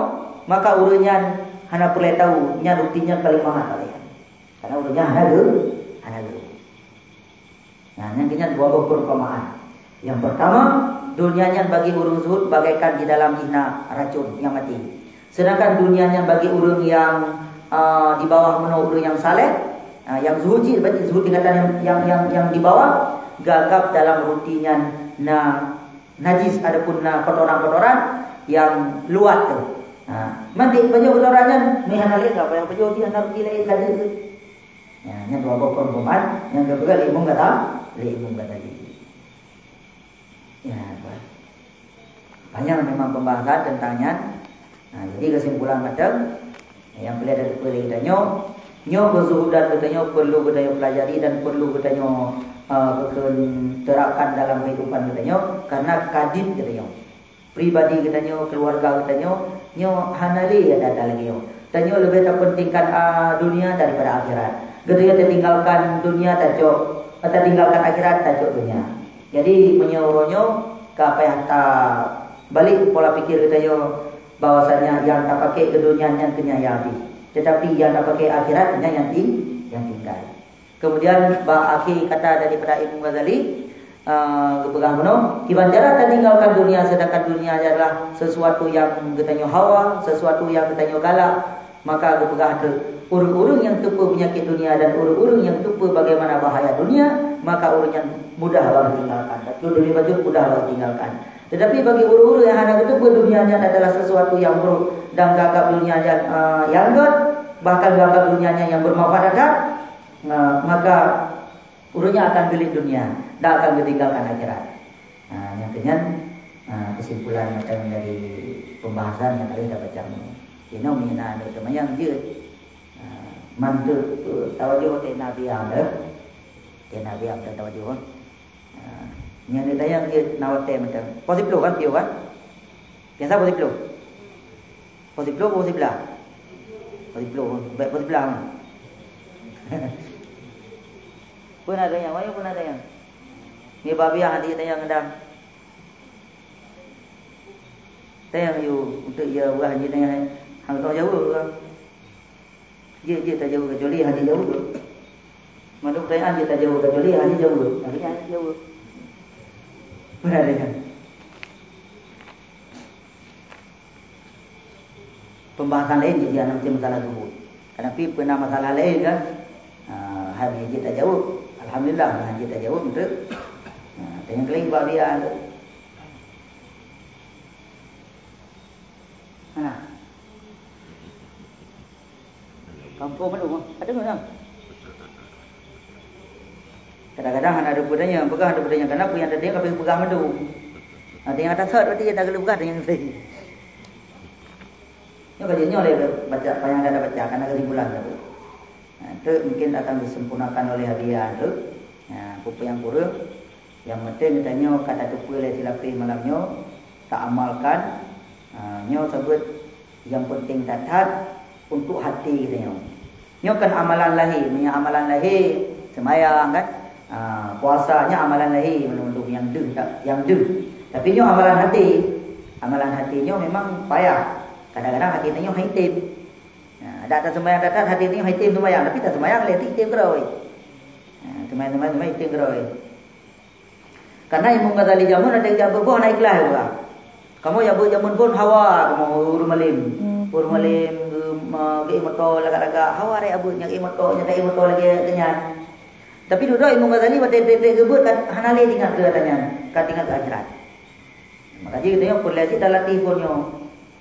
maka ureuëng nyan hana peureulée tahu nyan ruti nyan paléng mangat paléng. Karena ureuëng nyan hana geu-, hana geu-. Nah, nyan keuh nyan dua boh perumpamaan. Yang pertama, dunia nyan bagi ureuëng zuhud bagaikan di dalam jih na racun nyang maté. Sedangkan dunia nyan bagi ureuëng nyang, ah, di bawah meunoe ureuëng nyang saleh, ah, nyang zuhud cit, berarti zuhud tingkatan nyang, nyang, nyang, nyang di bawah, gagap dalam ruti nyan na najis ataupun na kotoran-kotoran nyang luwat tu. Ha, meunan pajoh kotoran nyan, meuhana lé ka payah pajoh jih hana ruti laén ka deuh. Ya, nyan dua boh perumpamaan nyang geupeugah lé Imam Ghazali, lé Imam Ghazali. Ya, bah. Panjang memang pembahasan tentang nyan. Nah, jadi kesimpulan macam nyang peureulée tapeugah lé geutanyoe, nyoe keuzuhudan geutanyoe perlu geutanyoe pelajari dan perlu geutanyoe, eh, geuterapkan dalam kehidupan geutanyoe, karena kadin geutanyoe. Pribadi geutanyoe, keluarga geutanyoe, nyoe hana lé nyang that lagée nyoe. Tanyoe leubeh tapentingkan, a, dunia daripada akhirat. Geutanyoe tatinggalkan dunia tacok, tatinggalkan akhirat tacok dunia. Jadi, meunyoe uroe nyoe ka payah tabalek pola pikir geutanyoe bahwasanya nyang tapaké keu dunia nyan keuh nyang habéh. Tetapi nyang tapaké akhirat nyan nyang ting-, nyang tinggai. Kemudian, bak akhé kata daripada Imam Ghazali, Ah, geupeugah bunoe, kiban cara tatinggalkan dunia, sedangkan dunia adalah sesuatu nyang geutanyoe hawa, sesuatu nyang geutanyoe galak, maka geupeugah teuk, ureuëng-ureuëng nyang teupeu peunyakét dunia dan ureuëng-ureuëng nyang teupeu bagaimana bahaya dunia, maka ureuëng nyan mudah bak geutinggalkan. Bacut demi bacut mudah bak geutinggalkan. Tetapi bagi ureuëng-ureuëng nyang hana geuteupeue dunia nyan adalah sesuatu nyang buruk dan geuanggap dunia nyan, ah, nyang gét, bahkan geuanggap dunia nyan nyang bermanfaat that, ah, maka ureuëng nyan akan geulet dunia, dan akan geutinggalkan akhirat. Ha, nyang keu nyan, ha, kesimpulan mantong dari pembahasan nyang ka lheueh tabaca nyoe. Inoe meunyoe na aneuk teumayang jeuet, ha, mantuk, eh, tawajoh watée na biang deh. Watée na biang deh tawajoh. Ha, nyang aneuk teumayang jeuet na watée mantong. Poh siplôh kan, piôh kan? Biasa poh siplôh. Poh siplôh, poh siblah. Poh siplôh, baik poh siblah mah. Peue na tanyong, ayo peue na tanyong. Ni babiah di tanyong dang. Tanyong yu, untuk ya wah ni tanyong. Hang tong jaweueb urang. Jeuet, jeuet tajaweueb, kecuali hana jaweueb. Mandum pertanyaan jeuet tajaweueb, kecuali hana jaweueb. Akhirnya hana jaweueb. Peue na tanyong. Pembahasan laén jih, jih hana meusti masalah subuh. Kadang pih peue na masalah laén kan. Ah, hai jih tajaweueb. Alhamdulillah, hai jih tajaweueb beutôi. Ah, tanyong keuleuen bak dia tu. Hana. Kampung malu, ada mana? Kadang-kadang hana ada peudanya, peugah ada peudanya. Kenapa yang tadi kami peugah malu? Ada yang atas sat berarti yang tak perlu peugah ada yang tadi. Nyoe ka jeuet nyoe lé baca, apa yang anda baca, karena kesimpulan tadi. Nah, itu mungkin akan disempurnakan oleh Abiya tu. Nah, apa yang kurang, yang penting kita nyoe ka tateupeue lé silapeh malam nyoe, ta amalkan. Ha, nyoe sabeut yang penting that-that untuk hati kita nyoe. Nyoe kan amalan lahé, meunyoe amalan lahé, seumayang kan, ha, puasa nyoe amalan lahé, mandum-mandum nyang deuh, nyang deuh. Tapi nyoe amalan hati, amalan hati nyoe memang payah. Kadang-kadang hati tanyoe haitem. Ha, dak taseumayang that-that hati tanyoe haitem seumayang, tapi taseumayang lé haitem keudroe. Ha, seumayang-seumayang, seumayang haitem keudroe. Karena Imam Ghazali jameun ada jak beuet boh hana ikhlas juga. Kamoe jak beuet jameun phon hawa, kamoe ureuëng malem. Ureuëng malem, geu-, ma-, geuék moto lagak-lagak, hawa raya beuet nyang ék moto, nyang tak ék moto lagée nyan. Tapi dudoe Imam Ghazali watée treb-treb geubeuet ka hana lé ingat keu ata nyan, ka ingat keu akhirat. Maka jih geutanyoe peureulée cit talatih phon nyoe.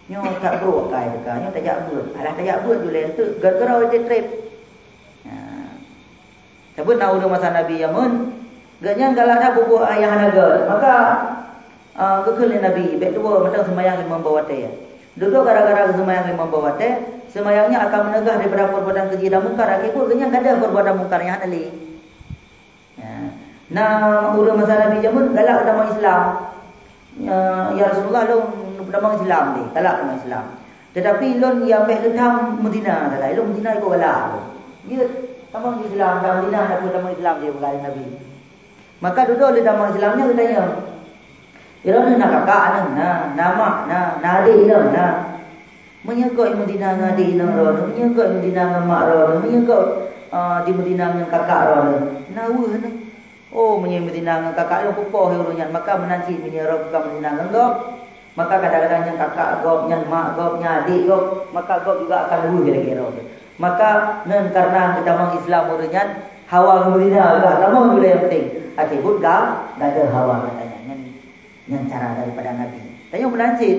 Nyoe that brok akai teuka, nyoe tajak beuet. Alah tajak beuet julée teuk, gara-gara watée treb. Nah. Sabeut na ureuëng masa Nabi jameun, geuhnyan galak that bubuet ayah hana gét. Maka, ah, geukheun lé Nabi, bék tuwoe mantong seumayang limong boh watée. Dudoe gara-gara geuseumayang limong boh watée, seumayang nyan akan meuneugah daripada perbuatan keujih dan mungkar, akhé buet geuhnyan gadôh perbuatan mungkar nyang hana lé. Ya. Na ureuëng masa Nabi jameun galak u tamong Islam. Ya, "Ya Rasulullah, lôn tamong Islam deh, galak tamong Islam. Tetapi lôn ya bék leutam meuzina sagai, lôn meuzina iko galak lôn." Jeuet tamong Islam, dan meuzina hana peue tamong Islam dia bukan Nabi. Maka dudoe lé tamong Islam nyan geutanyong, "Droeneuh na kakak neuh na, na mak na, na adék neuh na. Meunyoe gob meuzina ngon adék inong droeneuh, meunyoe gob meuzina ngon mak droeneuh, meunyoe gob, ah, jimeuzina ngon kakak droeneuh, na weueh neuh. Oh, meunyoe meuzina ngon kakak lôn, kupoh ureuëng nyan, maka meunan cit meunyoe droe ka meuzina ngon gob, maka kadang-kadang nyan kakak gob, nyan mak gob, nyan adék gob, maka gob juga akan weueh lagée droe. Maka ngon kareuna geutamong Islam ureuëng nyan, hawa meuzina ka tamong geuh nyang penting. Akhé buet ga-, gadôh hawa gata nyan." Nyan cara daripada Nabi. Tanyoe meunan cit.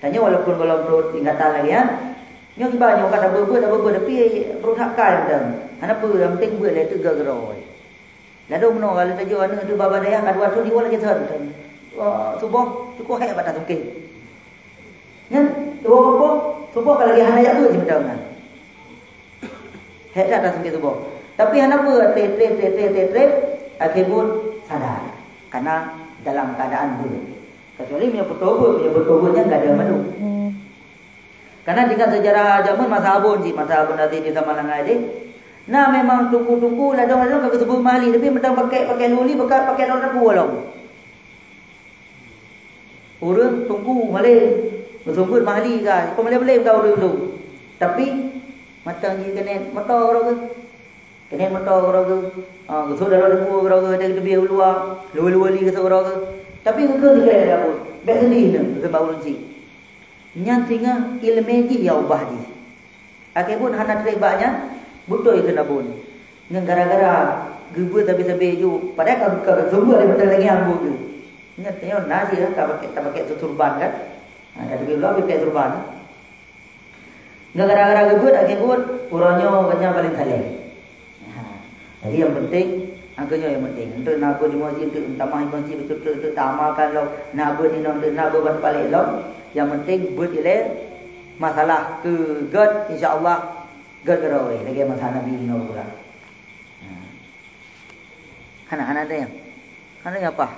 Tanyoe walaupun gohlom troh ingatan lagée nyan, nyoe kiban nyoe ka tabeuet-beuet, tabeuet-beuet, tapi beureuhat kai mantong. Hana peue, nyang penting beuet lé teuk geugroe. Ladôm meunoe ka lheueh tajok aneuk teuh baba dayah ka dua thon jiwoe lagée thon. Wah, suboh cukup hék bak tasungkeh. Nyan, tuwoe gampông, suboh ka lagée hana jak beuet simeudong nyan. Hék that tasungkeh tuboh. Tapi hana peue, treb, treb, treb, treb, treb, treb, akhé buet sadar. Karena dalam keadaan buet. Kecuali meunyoe beutôbeut, meunyoe beutôbeut nyan gadôh mandum. Karena dengan sejarah jameun masa abon cit, masa abon Nabi di zaman Nabi deh, na memang teungku-teungku, ladôm-ladôm ka geuseubuet mahli, tapi mantong pakai, pakai luli, pakai, pakai daun sapu lom. Ureuëng teungku malém, geuseubuet mahli ka, kon malém-malém ka ureuëng tu. Tapi, mantong jih keuneuk moto keudroe geuh. Nyan moto keudroe geuh, ha, geusut dalam debu keudroe geuh, watèe geuteubiet u luwa, luwa-luwa li geusut keudroe geuh. Tapi geukheun lagèe nyan, bèk seudeh neuh, geukheun bak ureueng chik. Nyan singoh ileumèe jih nyang ubah jih. Akhé buet hana trép bak nyan, beutôi kheun Abu nyoe. Nyan gara-gara geubeuet sabe-sabe ju, padahai ka, ka sungguh lé meuteulangèe Abu geuh. Nyan tanyoe na cit ka pakai, ka pakai surban kan. Ha, ka teubiet u luwa pakai surban. Nyan gara-gara geubeuet, akhé buet, uroe nyoe gobnyan paleng saleh. Ha. Jadi nyang penting, nyang keunyoe nyang penting. Enteuk na beuet di meuseujid, enteuk tamah di meuseujid, beutôi enteuk, enteuk taamalkan lom. Na beuet inoe, enteuk na beuet bak palek lom. Nyang penting beuet ilèe masalah keu gèt, insya Allah gèt keudroe lagèe masa Nabi inoe pula. Ha. Hana, hana ada nyang, hana nyang apa?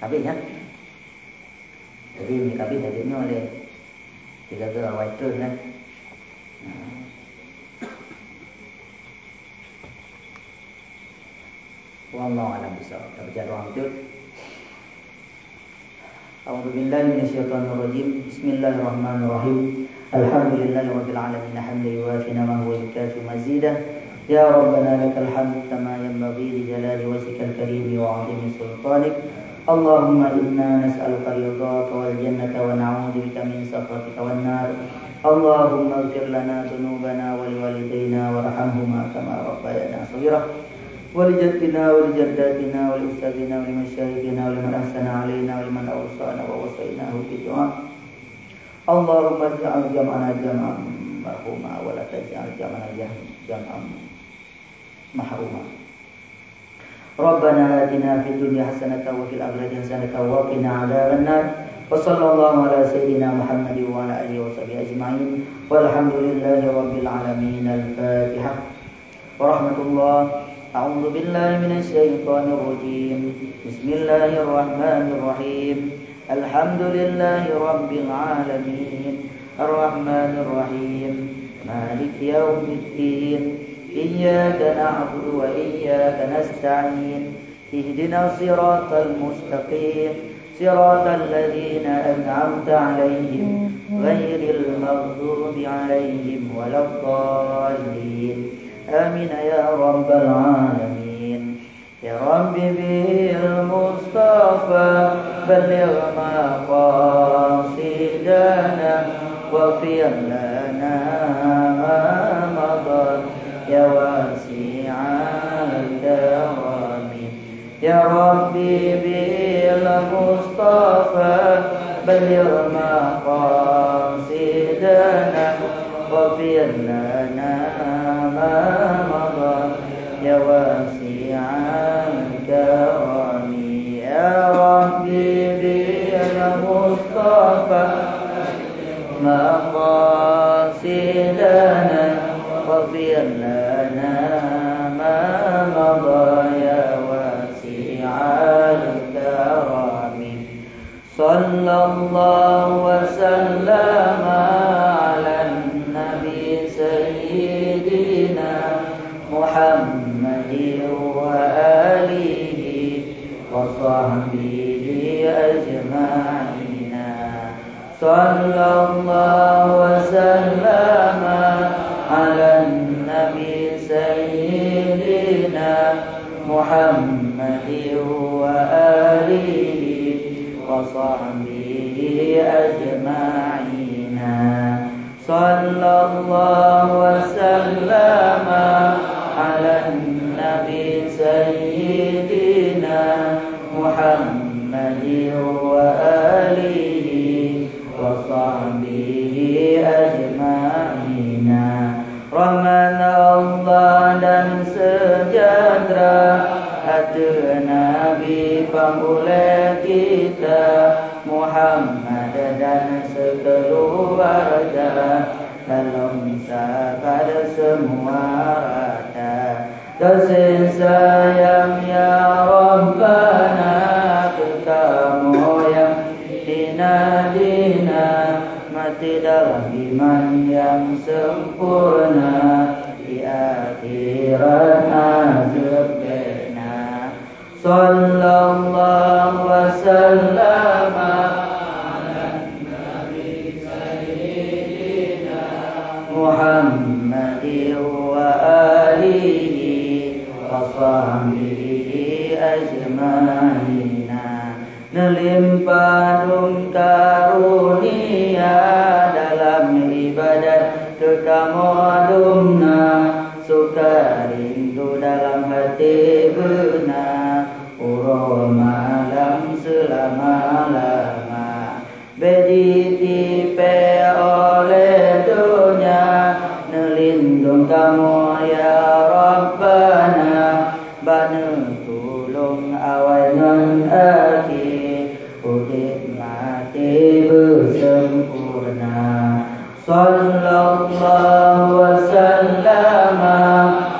Habis, ya? Jadi, meunyoe ka habéh tajak nyoe lé tiga-tiga awai treun kan. Nah. Wallahu a'lam bishawab. Tabaca doa beutôi. A'udzubillahi minasyaitonirrajim. Bismillahirrahmanirrahim. Alhamdulillahirabbil alamin. Hamdan yuwafi ni'amahu wa yukafi mazidah. Ya Rabbana lakal hamdu kama yanbaghi li jalali wajhikal karimi wa 'azimi sultanik. Allahumma inna nas'aluka ridhaka wal jannata wa na'udzubika min sakhatika wan nar. Allahumma ighfir lana dzunubana wa liwalidaina warhamhuma kama rabbayana shaghira. Wa li jaddina wa li jaddatina wa li ustadzina wa li masyayikhina wa liman ahsana alaina wa liman awsana wa wasainahu bid du'a. Allahumma ij'al jam'ana jam'an marhuma wa la taj'al jam'ana jam-, jam'an mahruma. Rabbana atina fid dunya hasanatan wa fil akhirati hasanatan wa qina adzabannar. Wa sallallahu ala sayyidina Muhammadin wa ala alihi wa sahbihi ajma'in. Walhamdulillahi rabbil alamin. Al-Fatihah. Warahmatullah. A'udzubillahi minasyaitonirrajim. Bismillahirrahmanirrahim. Alhamdulillahi rabbil alamin. Arrahmanirrahim. Maliki yaumiddin. Iyyaka na'budu wa iyyaka nasta'in. Ihdinas siratal mustaqim. Siratal ladzina an'amta 'alaihim ghairil maghdubi 'alaihim waladdallin. Amin ya rabbal alamin. Ya Rabbi bil Mustafa balligh maqasidana waghfir lana ma madha ya wasi'al karami. Ya Rabbi bil Mustafa balligh maqasidana waghfir lana ma madha ya wasi'al karami. Ya Rabbi bil Mustafa maqasidana waghfir lana ma madha ya wasi'al karami. Sallallahu wa sallama ala nabi sayyidina Muhammadin wa alihi wa sahbihi ajma'ina. Sallallahu wa sallama ala nabi sayyidina Muhammadin wa alihi wa sahbihi ajma'ina. Sallallahu wa sallama ala nabi sayyidina Muhammadin wa alihi wa sahbihi ajma'ina. Rahmat Allah dan sejahtera ateueh Nabi pangulée kita Muhammad dan sekeluarga dalam sakat semua rata. Kasih sayang ya Rabbana keu kamoe nyang dina-dina, mati dalam iman nyang sempurna, di akhirat na seubena. Sallallahu wa sallama ala nabi sayyidina ajmaina. Neulimpah dum karunia dalam ibadat keu kamoe dum na, suka rindu dalam hati beuna, uroe malam seulama-lama. Bék jitipée oleh donya, neulindong kamoe ya Rabbana, bak neutulông awai ngon akhé, udeb maté beusempurna. Sallallahu wa sallama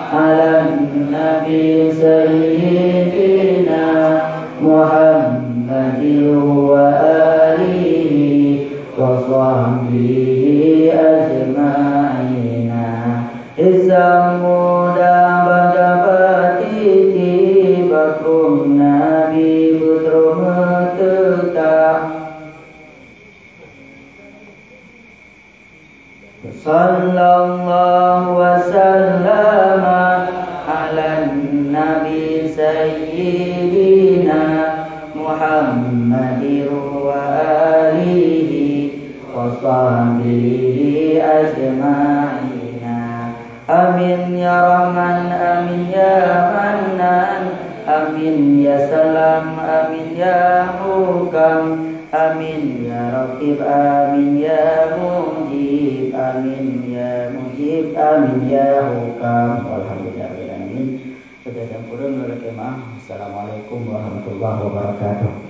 ala nabi sayyidina Muhammadin wa alihi wa sahbihi ajma'ina. Hisab muda bak gata titi, bak krueng Nabi beutroh meuteuka. Sallallahu wa sallama ala nabi sayyidina Muhammadin wa alihi wa sahbihi ajma'ina. Amin ya Rahman, amin ya Hannan, amin ya Salam, amin ya Hukam, amin ya Raqib, amin ya Mujib, amin ya Mujib, amin ya Hukam. Walhamdulillahirabbil alamin. Sudah jam kurang, lagi maaf. Assalamualaikum warahmatullahi wabarakatuh.